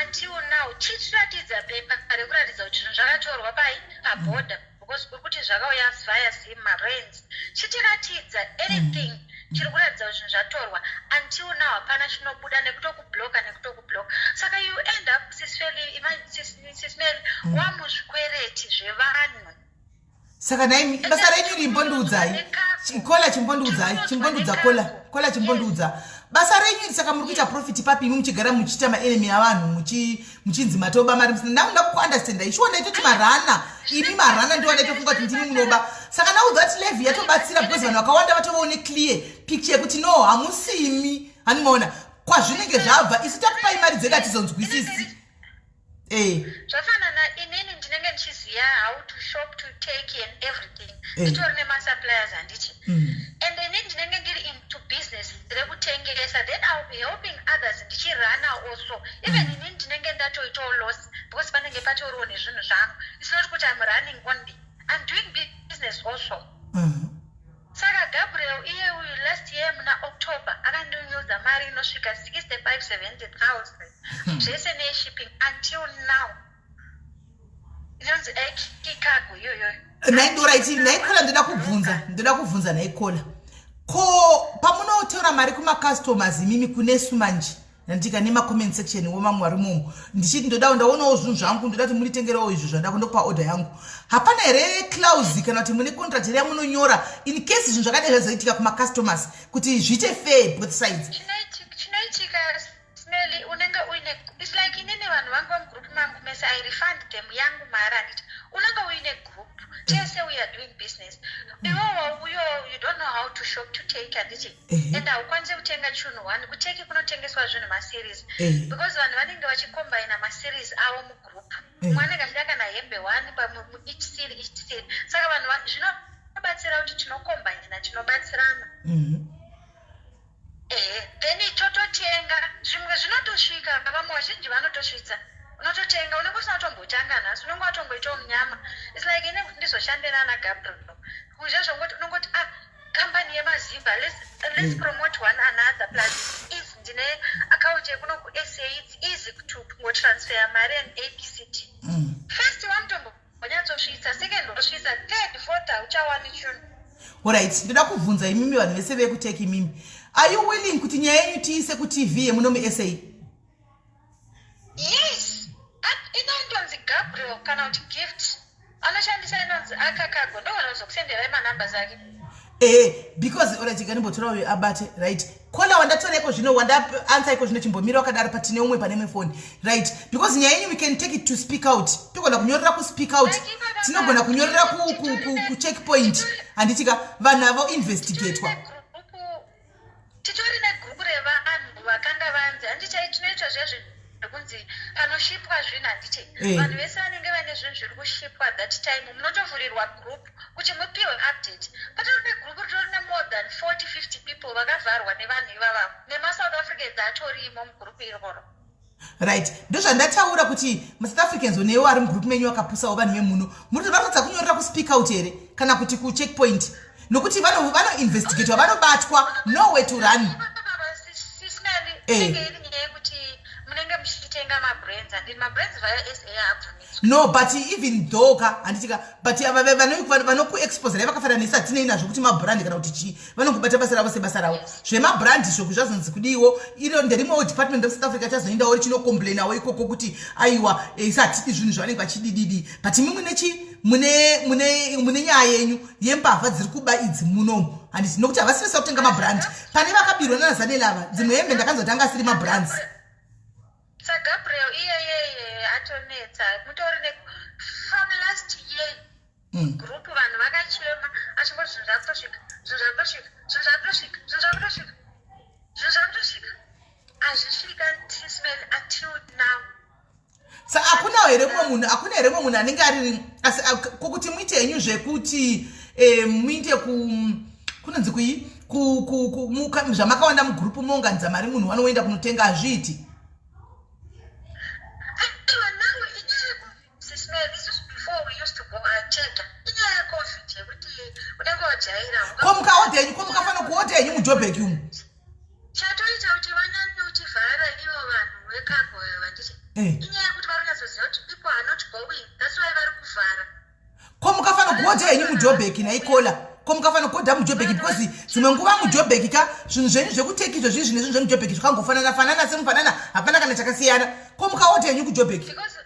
Until now chichiratidza pepa rekuratidza kuti zvinhu zvakatorwa pai pabhodha, because uri kuti zvakauya via Zim marands. Chitiratidza anything chiri kuratidza kuti zvinhu zvatorwa. Until now hapana chinobuda, nekutokubloka, nekutokubloka. Saka you end up, Sis Meli, wamuzvikwereti zvevanhu. Saka nai basa renyu rimbondiudzai, kola, chimbondiudzai, chimbondiudza, kola, kola, chimbondiudza basa renyu iri. Saka muri kuita profit papi imi muchigara muchiita maenemy avanhu, muchinzi matoba mari musina? Ndakuda kuunderstanda. Ishuwa ndaitoti marana, imi marana ndiwo ndaitofunga kuti ndimi munoba. Saka now that level yatobatsira, because vanhu vakawanda vatovawo neclear picture yekuti no, hamusimi. Hanimaona kwazvinenge zvabva. Isu takupai mari dzedu, hatizonzwisisi. Zvafanana inini ndinenge ndichiziva how to shop to Turkey and everything. Nditori nemasuppliers, handiti? And inini ndinenge ndiri into business rekutengesa, then I will be helping others ndichirana also. Even inini ndinenge ndatoitawo loss, because panenge patoriwo nezvinhu zvangu. It's not kuti I'm running only, I'm doing business also. Saka Gabriel iye uyu, last year muna October akandinyudza mari inosvika 65 70,000 zvese neshipping. Until now inonzi cargo iyoyo. Naindoraiti naikola, ndoda kubvunza naikola, ko pamunotora mari kumacustomers imimi, kunesu manje nandika nemacomment section wo mamwe vari momo, ndichiti ndoda, ndaonawo zvinhu zvangu, ndoda kuti munditengerewo izvo zvandako, ndokupa order yangu, hapana here clause kana kuti mune contract here yamunonyora in case zvinhu zvakadai zvazoitika kumacustomers, kuti zviite fair both sides? Chinoitika, Sis Meli, unenge uine, it's like inini vanhu vangu vemugroup mangu mese, I refund them yangu mari, handiti? Unenge uine group tese, we are doing business. Iwewo uyo you don't know how to shop to take, handiti? And haukwanisi kutenga chinhu one. KuTurkey kunotengeswa zvinhu maseries, because vanhu vanenge vachikombaina maseries avo mugroup. Mumwe anenge achida kana hembe one each series, each series. Saka vanhu zvinobatsira kuti tinokombaina, tinobatsirana. Ehe, then tototenga zvimwe zvinotosvika. Vamwe vazhinji vanotosvitsa. Unototenga, unenge usina kutombotanga nhasi, unenge watongoitawo munyama. It's like ine kuti ndizoshande nana Gabriel kuzha zvongoti unongoti, ah, kambani yemazimba, let's promote one another. Plus is ndine account yekuno kuSA, it's easy to kungotransfer mari and ABCD. First vanotombonyatsosvitsa, second vosvitsa, third, fourth hauchawani chinhu. Alright, ndoda kubvunza imimi vanhu vese vekuTurkey imimi, are you willing kuti nyaya yenyu tiise kuTV yemuno muSA? Yes. Inontonzi Gabriel kana kuti Gift, anoshandisa inonzi akakago. Ndogona kuzokusenderai manumbers ake. Ee, because alright, ikanimbotora uyu abate. Right, kola wandatora iko zvino, wandaanswer iko zvino, chimbomira wakadaro, patine umwe pane imwe foni. Right, because nyaya yenyu we can take it to Speak Out. Togona kunyorera kuSpeak Out, tinogona kunyorera kuCheckpoint, handitika? Vanhu avo investigatwa. Titori negrupu revanhu vakanga vanzi, handichai, tinoitwa zviya zvekunzi panoshipwa zvinhu, handiti? Vanhu vese vanenge vaine zvinhu zviri kushipwa that time, munotovhurirwa group kuti mupiwe update. Patori negroup ritori nemore than 40 50 people vakavharwa nevanhu ivavavo, nemaSouth Africans atorimo mugroup iroro. Right, ndozvandataura kuti maSouth Africans onewo ari mugroup menyu vakapusawo. Vanhu vemuno muri vatadza kunyorera kuSpeak Out here kana kuti kuCheckpoint, nokuti vanoinvestigatwa, vanobatwa, nowhere to run. Sis Meli, inenge iri nyaya yekuti munenge muchitenga. kutenga mabrands, handiti mabrands vaya sa abvumidzwa. No, but even though ka, handitika, but ava vanokuexposerai vakafanana nesu, hatinei nazvo kuti mabrand kana kuti chii. Vanongobata basa ravo sebasa ravo. Zvemabrand izvo zvazonzi kudiwo, iro nderimwewo department of South Africa chazoendawo richinocomplainawo ikoko kuti aiwa, isi hatidi zvinhu zvavanenge vachidididi. But imi mune chi mune nyaya yenyu yembavha dziri kuba idzi munomu, handiti? Nokuti havasi vese kutenga mabrand. Pane vakabirwa nanaZanele ava, dzimwe hembe ndakanzwa kuti anga asiri mabrands. SaGabriel iyeyeye atonetsa, mutori ne from last year group vanhu vakachema achingoti zvinhu zvakutosvika, zvinhu zvakutosvika, zvinhu zvakutosvika, zvinhu zvakutosvika, zvinhu zvakutosvika. Hazvisvika, Sis Mel, until now. Sa hakuna here mumwe munhu, hakuna here mumwe munhu anenge ari asi kokuti muite henyu zvekuti muite ku kunonzi kui zvamakawanda mugurupu, mounganidza mari, munhu wanoenda kunotenga? Hazviiti? Aiwa, now inyaya yeCovid, Sis Mel. This is before we used to go atega. Inyaya yeCovid yekuti unenge wajaira. Ko mukaodha henyu, ko mukafanira kuodha henyu muJobek umu? Chatoita kuti vanyanye uchivhara ivo vanhu vecargo vanditi inyaya yekuti vari kunyatsoziva kuti people are not going, that's why vari kuvhara. Ko mukafanira kuodha henyu muJobek naikola, ko mukafanira kuodha muJobek? Because dzimwe nguva muJobek ka, zvinhu zvenyu zvekuTurkey izvo zvii, zvine zvinhu zvemuJobek zvakangofanana fanana semufanana, hapana kana chakasiyana. Ko mukaodha henyu kuJobek? Because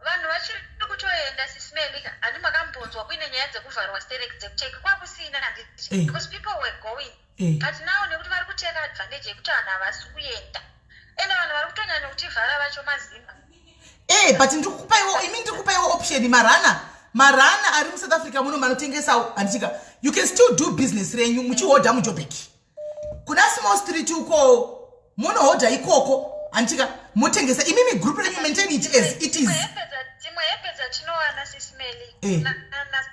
vanhu vachiri kutoenda, Sis Mel ka. Handi makambonzwa kuine nyaya dzekuvharwa sterek dzekuTurkey? Kwakusina, handiti? Because people were going. But now nekuti vari kuteka advantage yekuti vanhu havasi kuenda, ende vanhu vari kutonyanya kutivhara vacho mazimba. But ndiri kukupaiwo imi, ndiri kukupaiwo option. Marana ari muSouth Africa muno manotengesawo, handitika? You can still do business renyu muchihodha muJobek kuna Small Street uko, munohodha ikoko, handitika? Motengesa imimi group renyu, maintain it as it is. Dzimwe hembe dzatinowana, Sis Mel,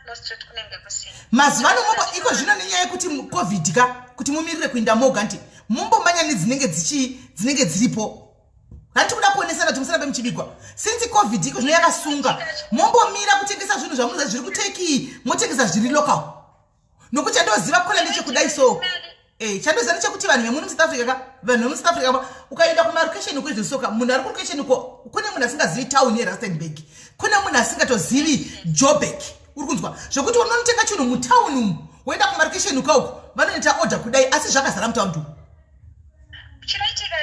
na Street kunenge kusina. Mazuva ano mombo iko zvino nenyaya yekuti COVID ka, kuti mumirire kuinda moga, nti mumbomanya nedzinenge dzichi dzinenge dziripo. Handiti kuda kuonesana kuti musarambe muchibigwa. Since COVID iko zvino yakasunga, mombomira kutengesa zvinhu zvamunoziva zviri kuTurkey, motengesa zviri local. Nokuti chandoziva kola ndechekudai so, chandoziva ndechekuti vanhu vemuno muSouth Africa ka, vanhu vemuSouth Africa ka, ukaenda kumarokesheni kwezvesoka, munhu ari kurokesheni ko, kune munhu asingazivi town yeRustenburg, kune munhu asingatozivi Jobek. Uri kunzwa zvekuti unonotenga chinhu mutauni umu, woenda kumarokesheni ukauko, vanoita order kudai, asi zvakazara mutaundi umu. Chinoitika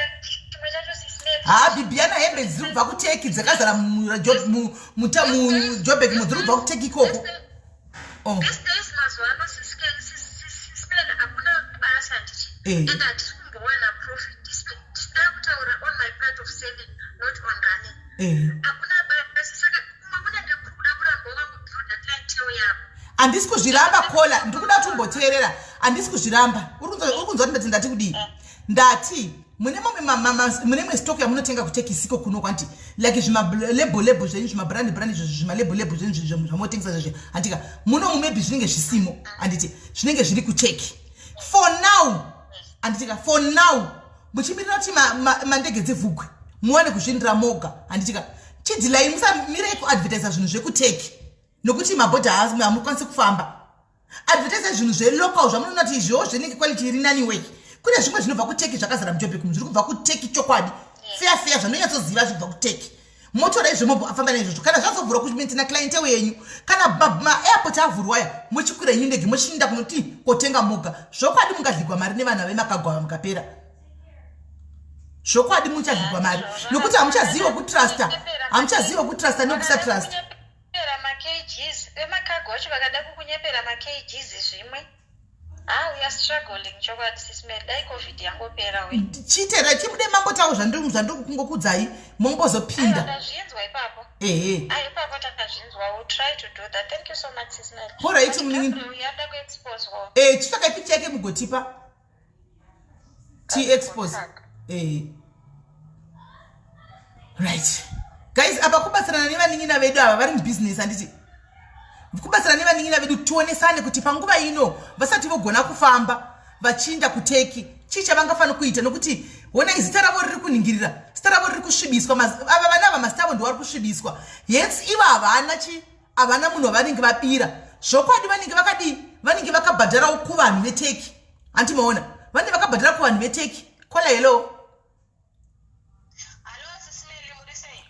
chimwe chacho, Sis Mel, Ha, Bibiana, hembe dziri kubva kuTurkey dzakazara muJobek mo, dziri kubva kuTurkey ikoko. Oh. These days, mazuva ano, Sis Mel, hakuna basa, ndichi and hatisi kumbowana profit. Ndida kutaura on my part of selling, not on running. Hakuna basa, saka kumwe kunenge kuri kuda kuramba wakangobuilda clientele yako. Handisi kuzviramba, kola, ndiri kuda kuti umboteerera. Handisi kuzviramba. Uri kunzwa kuti ndati kudii? Ndati mune mamwe mune imwe stock yamunotenga kuTurkey siko kuno kwanti, like zvimalabel label zvenyu, zvimabrand brand izvo, zvimalabel label zvenyu zvamotengesa zvezvo, handika? Munomu maybe zvinenge zvisimo, handiti? Zvinenge zviri kuTurkey for now, handitika? For now, muchimirira kuti mandege dzivhugwe, muwane kuzvindira moga, handitika? Chidhilai, musamirei kuadvertisa zvinhu zvekuTurkey nokuti mabhodha hamukwanisi kufamba. Advertise zvinhu zvelocal zvamunoona kuti izviwo zvinenge quality iri nani wei. Kune zvimwe zvinobva kuTurkey zvakazara muJobek, zviri kubva kuTurkey chokwadi, feya feya, zvanonyatsoziva zviri kubva kuTurkey. Motora izvo, mobofamba naizvozvo. Kana zvazovhurwa, kumaintaina clientele yenyu. Kana maairport avhurwa aya, mochikwira yenyu ndege, mochiinda kunoti kotenga moga. Zvokwadi mungadligwa mari nevana vemakagwava mukapera. Zvokwadi muchadligwa mari nokuti hamuchazivi kutrusta, hamuchazivi kutrusta nekusatrust. Kunyepera maKGs, vemacargo vacho vakada kukunyepera maKGs zvimwe. Ah, we are struggling chokwadi, Sis Mel. Dai COVID yangopera we. Chitera chimude mambotawo zvandiri kungokudzai, mombozopinda. Ndazvinzwa ipapo. Ehe. Ah, ipapo takazvinzwa. We'll try to do that. Thank you so much, Sis Mel. Alright, muningi. Yada kuexposwa. Chitsvakai picture yake mugotipa tiexpose. Right guys, apa kubatsirana nevanin'ina vedu ava vari mubusiness, handiti? Kubatsirana nevanin'ina vedu, tionesane kuti panguva ino vasati vogona kufamba vachiinda kuTurkey, chii chavangafanira kuita? Nokuti honai, zita ravo riri kuningirira, zita ravo riri kusvibiswa. Ava vana ava, mazita avo ndo vari kusvibiswa. Hence ivo havana chi havana munhu wavanenge vabira. Zvokwadi vanenge vakadii? Vanenge vakabhadharawo kuvanhu veTurkey, handiti? Maona, vanenge vakabhadhara kuvanhu veTurkey. Kola, hello. Hello, Sis Mel.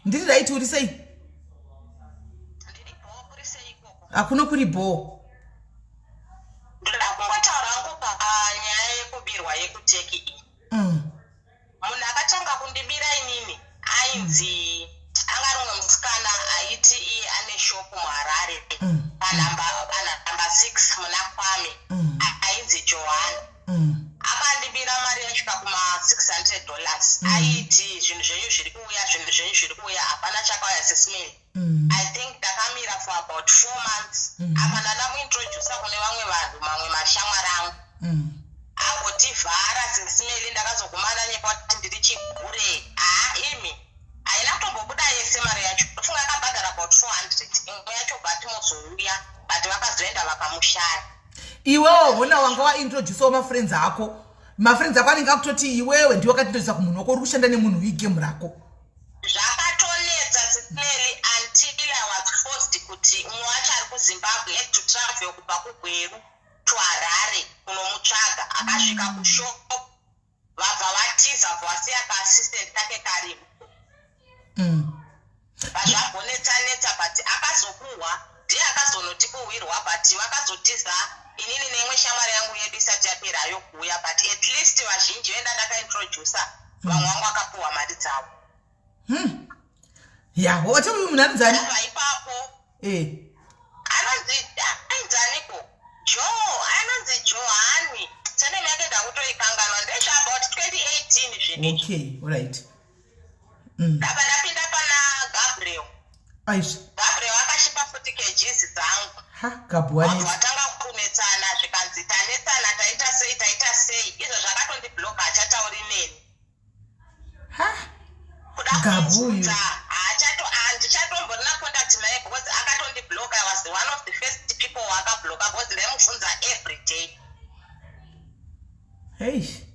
Ndiri right, uri sei? Ndiri bhoo, kuri sei ikoko? Hakuno kuri bhoo. Ndoda kungotaura hangu panyaya yekubirwa yekuTurkey iyi. Munhu akatanga kundibira inini ainzi, anga ari mumwe musikana aiti iye ane shopu muHarare panhamba 6 muna Kwame, ainzi Johanna. Akandibira mari yasvika kuma$600. Aiti zvinhu zvenyu zviri kuuya, zvinhu zvenyu zviri kuuya. Hapana chakauya, Sis Melly. I think ndakamira for about 4 months. Apa ndandamuintrodusa kune vamwe vanhu, mamwe mashamwari angu. Agotivhara, Sis Melly. Ndakazogumana nyepa kuti ndiri chigure. Haa, imi, haina kutombobuda yese mari yacho. Ndofunga akabhadhara about 400, imwe yacho but muzouya, but vakazoenda vakamushaya. Iwewo hona wanga waintroducewo mafriends ako. Mafriends ako anenge akutoti iwewe ndiwe wakatiintrodusa kumunhu wako, uri kushanda nemunhu wegame rako. Zvakatonetsa, Sis Melly, until I was forced kuti umwe wacho ari kuZimbabwe had to travel kubva kuGweru to Harare kunomutsvaga. Akasvika kushop, vabva vatiza, bva vasiya kaassistant kake karimo. Vazvabonetsa-netsa, but akazopuhwa, ndiye akazonotipuhwirwa, but vakazotiza inini neimwe shamwari yangu yedu isati yaperayo kuuya. But at least vazhinji venda ndakaintrodusa, vamwe vangu vakapuhwa mari dzavo. Ya, wati uyu munhu anonzani? Ndabva ipapo. Anonzi, ainzaniko, Jo, anonzi Johani. Surname yake ndakutoikanganwa. Ndezva about 2018 zvinhu. Okay, alright. Ndabva ndapinda pana Gabriel. Aizvi. Gabriel akashipa futi kgs dzangu. Ha, Gabhuwaneti. Vatanga kunetsana, zvikanzi tanetsana, taita sei, taita sei. Izvo zvakatondibloka, hachatauri neni. Ha. Kuda Gabu uyu. kumubvunza, handichatomborina contact naye because akatondibloka. I was one of the first people waakabloka because ndaimubvunza every day. Hei.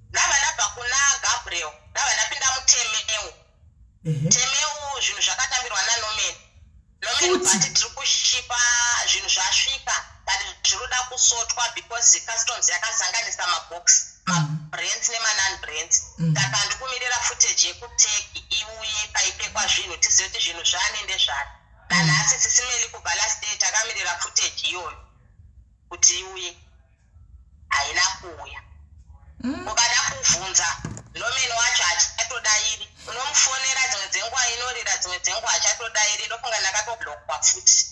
Ndabva ndabva kuna Gabriel, ndabva ndapinda muTemeu. Temeu, zvinhu zvakatambirwa naNorman. Norman Futi. but tiri kushipa zvinhu, zvasvika, but zviri kuda kusotwa because customs yakazanganisa mabox, mabrands nemanon brands. Saka ndikumirira footage yekuTurkey iuye paipekwa zvinhu, tizive kuti zvinhu zvani ndezvani. Nanhasi, Sis Melly, kubva last day takamirira footage iyoyo kuti iuye, haina kuuya. Ukada kuvhunza Norman wacho, hachatodairi. Unomufonera, dzimwe dzenguva inorira, dzimwe dzenguva hachatodairi. Ndofunga ndakatoblokwa futi.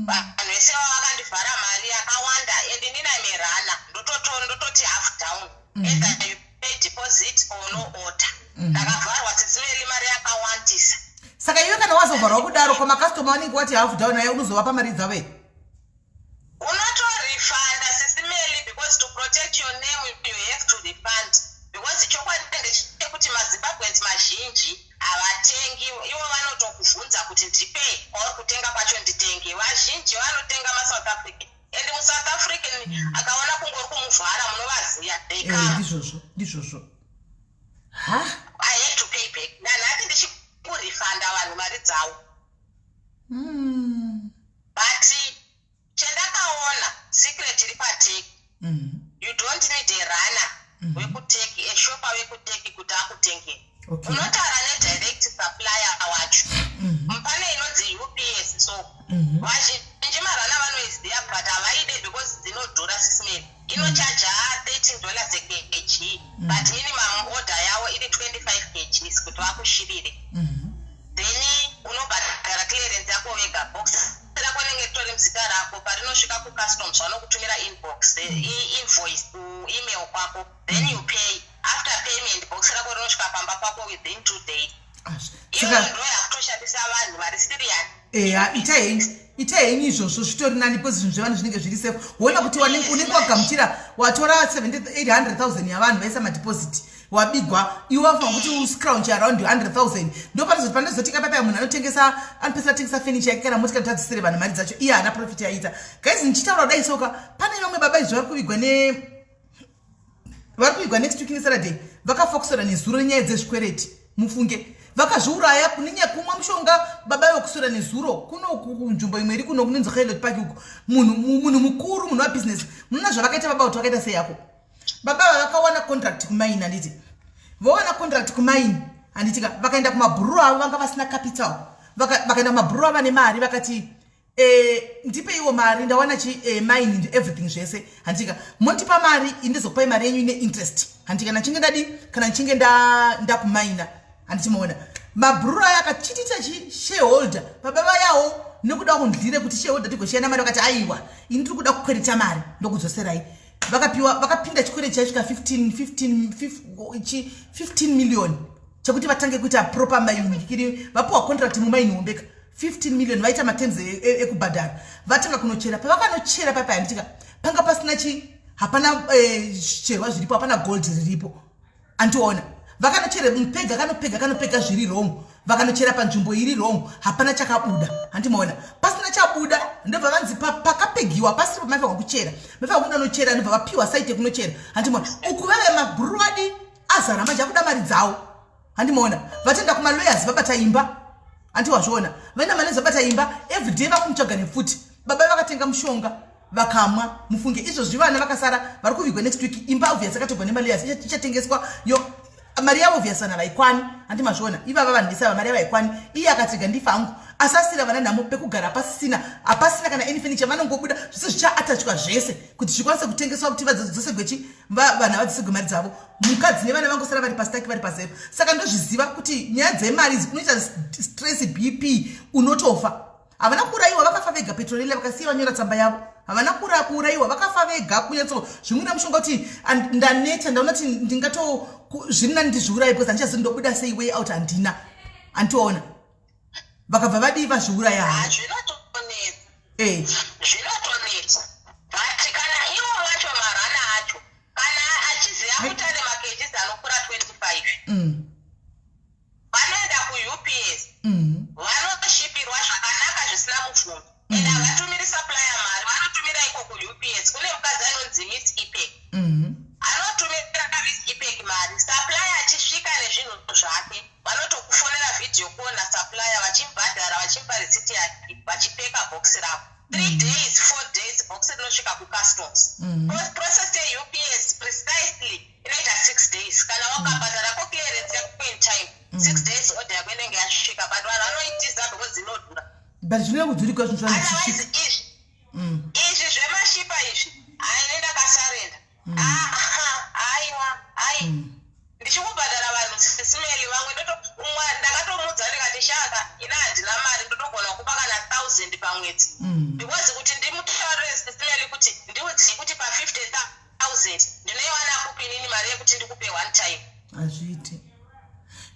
Vanhu vese vava vakandivhara mari yakawanda, and inini I'm a runner. Ndototi half down, either you pay deposit or no order. Ndakavharwa, Sis Melly, mari yakawandisa. Saka iwe kana wazovharwa kudaro, kwamakastoma vanenge wati half down aya, unozovapa mari dzavo here? Unotorefunda, Sis Melly, because to protect your name you have to refund, because chokwadi ndechekuti maZimbabweans mazhinji havatengi. Ivo vanotokubvunza kuti ndipe kwauri kutenga kwacho nditenge. Vazhinji vanotenga maSouth African, and muSouth African akaona kunge uri kumuvhara, munovaziya, they come. Ndizvozvo, ndizvozvo, ha. I had to pay back. Nanhasi ndichikurifanda vanhu mari dzavo. But chendakaona, secret iri paTurkey, you don't need a runner wekuTurkey, eshopper wekuTurkey kuti akutengere. Unotaura nedirect supplier wacho. Pane inonzi UPS. So vazhinji marunner vanoiziva, but havaide because dzinodhura, Sis Melly. Inochaja $13 ekg, but minimum order yavo iri 25 kgs kuti vakushirire. Then unobhadhara clearance yako wega. Box rako rinenge ritori muzita rako. Parinosvika kucustoms, vanokutumira inbox, invoice kuemail kwako, then you pay. After payment, box rako rinosvika pamba pako within 2 days. Iyoyo Saka ndo yakutoshandisa vanhu vari serious. Eya, ita henyu izvozvo, zvitori nani because zvinhu zvevanhu zvinenge zviri safe. Woona kuti unenge wagamuchira, watora 800 000 yavanhu vaisa madeposit, wabigwa. Iwe wafunga kuti uscrounch around 100 000. Ndo panozoti kapapa munhu anotengesa, anopedzisira atengesa furniture yake kana motikari kuti adzisire vanhu mari dzacho. Iye haana profit yaita. Guys, ndichitaura kudai soka, pane vamwe baba izvo vari kuvigwa ne vari kuvigwa next week neSaturday. Vakafokosera nezuro nenyaya dzezvikwereti. Mufunge vakazviuraya nenyaya kumwa mushonga. Baba vekuswera nezuro kuno kunzvimbo imwe iri kuno kunonzi Highland Park uko. Munhu mukuru, munhu wabhizinesi. Munoona zvavakaita baba kuti vakaita sei yako? Baba ava vakawana contract kumaini, handiti? Vowana contract kumaini. Handitika vakaenda kumabhururu avo, vanga vasina capital. Vakaenda kumabhururu avo vane mari, vakati, "Ndipeiwo mari, ndawana chi mine and everything zvese. Handika mondipa mari, indizokupai mari yenyu ine interest. Handika ndichinge ndadi kana ndichinge ndakumaina." Handiti maona mabhururu ayo akachitita chi shareholder baba vayawo nekuda kundlire kuti shareholder tigoshiyana mari. Vakati, "Aiwa, ini tiri kuda kukwereta mari, ndokudzoserai." Vakapiwa, vakapinda chikwereti chaisvika 15 15 15 million chekuti vatange kuita proper mining. Vapiwa contract mumaini hombeka, 15 million. Vaita materms ekubhadhara, vatanga kunochera. Pavakanochera paipa, handitika panga pasina chi, hapana zvicherwa zviripo, hapana gold riripo. Andiona vakanochera mupega, kanopega, kanopega zviri wrong. Vakanochera panzvimbo iri wrong, hapana chakabuda. Handimaona pasina chabuda, ndobva vanzi pakapegiwa pasiri pamaifanwa kuchera, maifanwa kundanochera. Ndobva vapiwa site yekunochera. Handimaona uku vave mabhururu adi azara manje, akuda mari dzavo. Handimaona vatenda kumalawyers, vabata imba. Handiwazviona vaenda malawyers, vabata imba, everyday vakumutsvaga nepfuti. Baba vakatenga mushonga, vakamwa. Mufunge izvozvi vana vakasara vari kuvigwa next week. Imba obvious akatorwa nemalawyers, ichatengeswa yo mari yavo. Obvious vana vaikwani. Handi mazviona ivava vanhu vese ava, mari yavo haikwani. Iye akatiga ndifa hangu, asasira vana nhamo, pekugara pasisina, hapasina kana any furniture. Vanongobuda zvese zvichaatachwa zvese kuti zvikwanise kutengeswa kuti vadzosegwe chi, vanhu havadzosegwe mari dzavo. Mukadzi nevana vangosara vari pastaki, vari pazero. Saka ndozviziva kuti nyaya dzemari idzi unoita stress, BP, unotofa. Havana kuurayiwa, vakafa vega. Petronella vakasiya vanyora tsamba yavo. Havana kuurayiwa, vakafa vega. Kunyatso zvimwe mushonga kuti ndaneta, ndaona kuti ndingato zviri nani ndizviurayi because handichazivi ndobuda sei, way out handina. Handitoona vakabva vadii, vazviuraya havo. Zvinotonetsa. Eh. Zvinotonetsa, but kana ivo vacho marana acho, kana achiziva kuti ane macages anokura 25, vanoenda kuUPS, vanoshipirwa zvakanaka zvisina mubvunzo, and havatumiri supplier mari, vanotumira iko kuUPS. Kune mukadzi anonzi Miss Ipek, anotumira Miss Ipek mari. Supplier achisvika nezvinhu zvake, vanotokufonera video call nasupplier, vachibhadhara, vachimupa risiti yake, vachipeka bhokisi rako. 3 days, 4 days, bhokisi rinosvika kucustoms. Process yeUPS precisely inoita 6 days kana wakabhadhara ko clearance yako in time. 6 days order yako inenge yasvika, but vanhu vanoitiza because inodhura. But zvinoda kudzurikwa zvinhu zvanhu Otherwise zvisvika. Izvi izvi zvemashipa izvi, haini ndakasarenda. Aiwa, ai, ndichikubhadhara vanhu sisimeli vamwe umwe ndakatomudza ndikati, "Shaka, ina handina mari, ndotogona kupa kana 1000 pamwedzi," because kuti ndimutaurire sisimeli kuti ndiudzei kuti pa50 000 ndinoiwana kupi inini mari yekuti ndikupe one time? Hazviiti.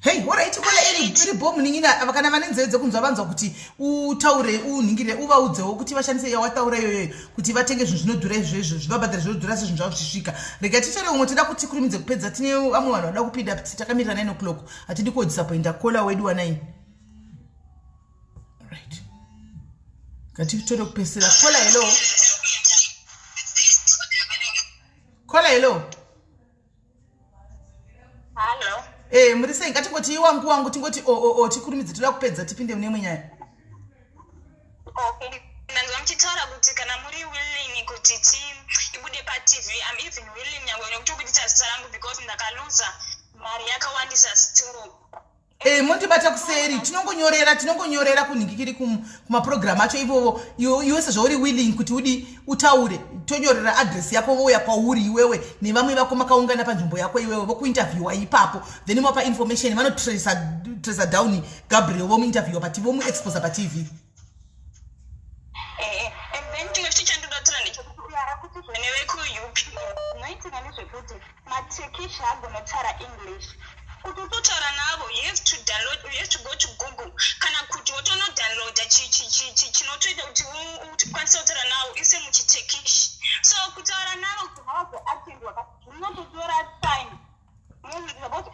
Hei, alright, caller iri bo munin'ina. Kana vane nzeve dzekunzwa vanzwa kuti utaure, unhingire, uvaudzewo kuti vashandise yawataura iyoyo kuti vatenge zvinhu zvinodhura izvozvo, zvivabhadhara zvinodhura sezvinhu zvavo zvichisvika. Rega titore umwe, toda kuti kurumidze kupedza. Tine vamwe vanhu vada kupinda, takamirira 9 o'clock, hatidi kuodisappointa caller wedu wa9. Right, ngatitore kupedzisira. Caller, hello. Caller, hello. Hallo. Muri sei? Ngatingoti wangu wangu, tingoti o o o, tikurumidze, toda kupedza tipinde mune imwe nyaya. Okay, ndanzwa muchitaura kuti kana muri willing kuti ti ibude paTV. I'm even willing nyangwe nekutobudisa zita rangu because ndakaluza mari yakawandisa still. Mondibata kuseri, tinongonyorera kunhingikiri kumapurogiramu acho ivovo. Iwe sezvo uri willing kuti udi utaure, tonyorera adresi yako, vouya kwauri iwewe nevamwe vako makaungana panzvimbo yako iwewe, vokuinterviewa ipapo, then mopa information, vanotracer down Gabriel, vomuinterviewa pati, vomuexposa paTV. And then chimwe futi chandoda ndechekuti uyo kuti zvene vekuUP zvinoitika ndezvekuti maTurkish haagona English. Kuti utotaura navo, you have to download, you have to go to Google kana kuti wotonodownloada chinotoita kuti ukwanise kutaura navo ise muchiTurkish. So kutaura navo kuti vazoatendwa zvinototora time.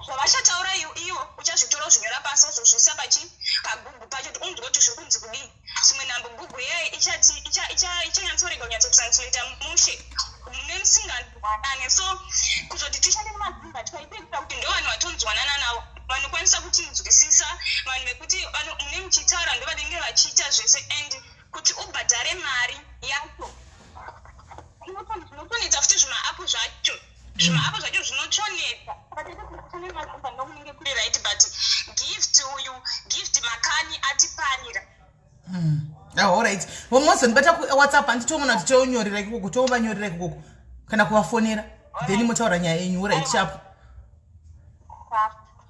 Zvavachataura iwo uchazvitora, uzvinyora pasi, wozozviisa pachi paGoogle pacho kuti unzwe kuti zviri kunzi kudii. Zvimwe nhambo Google yeye ichanyatsorega kunyatsotranslata mushe nemusinganzwanane. So kuzoti tishande nemadzimba tikaipedzisa kuti ndo vanhu vatonzwanana navo, vanokwanisa kutinzwisisa, vanhu vekuti mune muchitaura ndo vanenge vachiita zvese. And kuti ubhadhare mari yacho zvinotonetsa futi, zvimaapp zvacho. Zvimaapo zvacho zvinotonetsa. Ndokunenge kuri right, but Gift uyu, Gift Makani, atiparira. Ah, alright, vomozondibata kuWhatsApp, handitoona kuti tounyorera ikoko, toovanyorera ikoko kana kuvafonera, then motaura nyaya yenyu. Alright, sharp.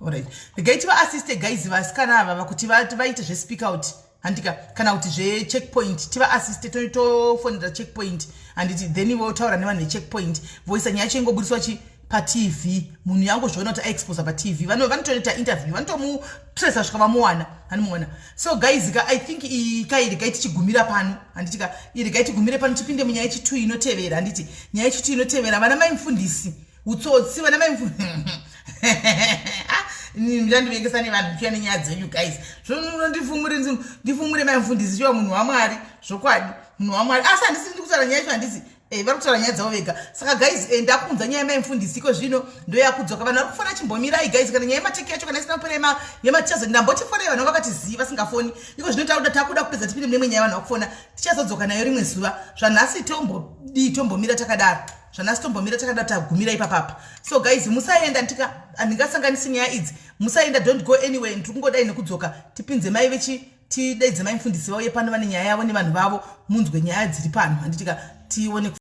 Alright, regai tivaassiste guys, vasikana ava, kuti vaite zvespeak out, handika, kana kuti zvecheckpoint. Tivaassiste, tofonera Checkpoint, handiti? Then votaura nevanhu veCheckpoint, voisa nyaya yacho, ingobudiswa chi paTV. Munhu yangozviona kuti aexposa paTV, vanotoita interview, vanotomutresa svika vamuwana, hanimuona. So guys ka, I think kai regai tichigumira pano, handiti ka? Regai tigumire pano, tipinde munyaya yechitu inotevera, handiti? Nyaya yechitu inotevera, vana mai mufundisi, utsotsi, vana mai. Ndandivengesa nevanhu chiya nenyaya dzenyu guys. Zvonondifumure, ndifumure mai mufundisi chiwa, munhu waMwari, zvokwadi munhu waMwari, asi handisi ndiri kutaura nyaya yacho, handisi. Vari kutaura nyaya dzavo vega. Saka guys, ndakunza nyaya yamai mufundisi iko zvino ndoyakudzoka. Vanhu vari kufona, chimbomirai guys. Kana nyaya yemateki yacho kana isina kupera yematichazo, ndambotifonai, vanhu vakati zii, vasingafoni. Iko zvino takuda kupedza, tipinde mune imwe nyaya. Vanhu vakufona, tichazodzoka nayo rimwe zuva. Zvanhasi tombodii? Tombomira takadaro. Zvanhasi tombomira takadaro, tagumira ipapapa. So guys, musaenda, ndika handingasanganisi nyaya idzi. Musaenda, don't go anywhere. Ndiri kungodai nekudzoka, tipinze mai vechi, tidaidze mai mufundisi vauye pano, vane nyaya yavo nevanhu vavo, munzwe nyaya dziri pano, handitika? Tione.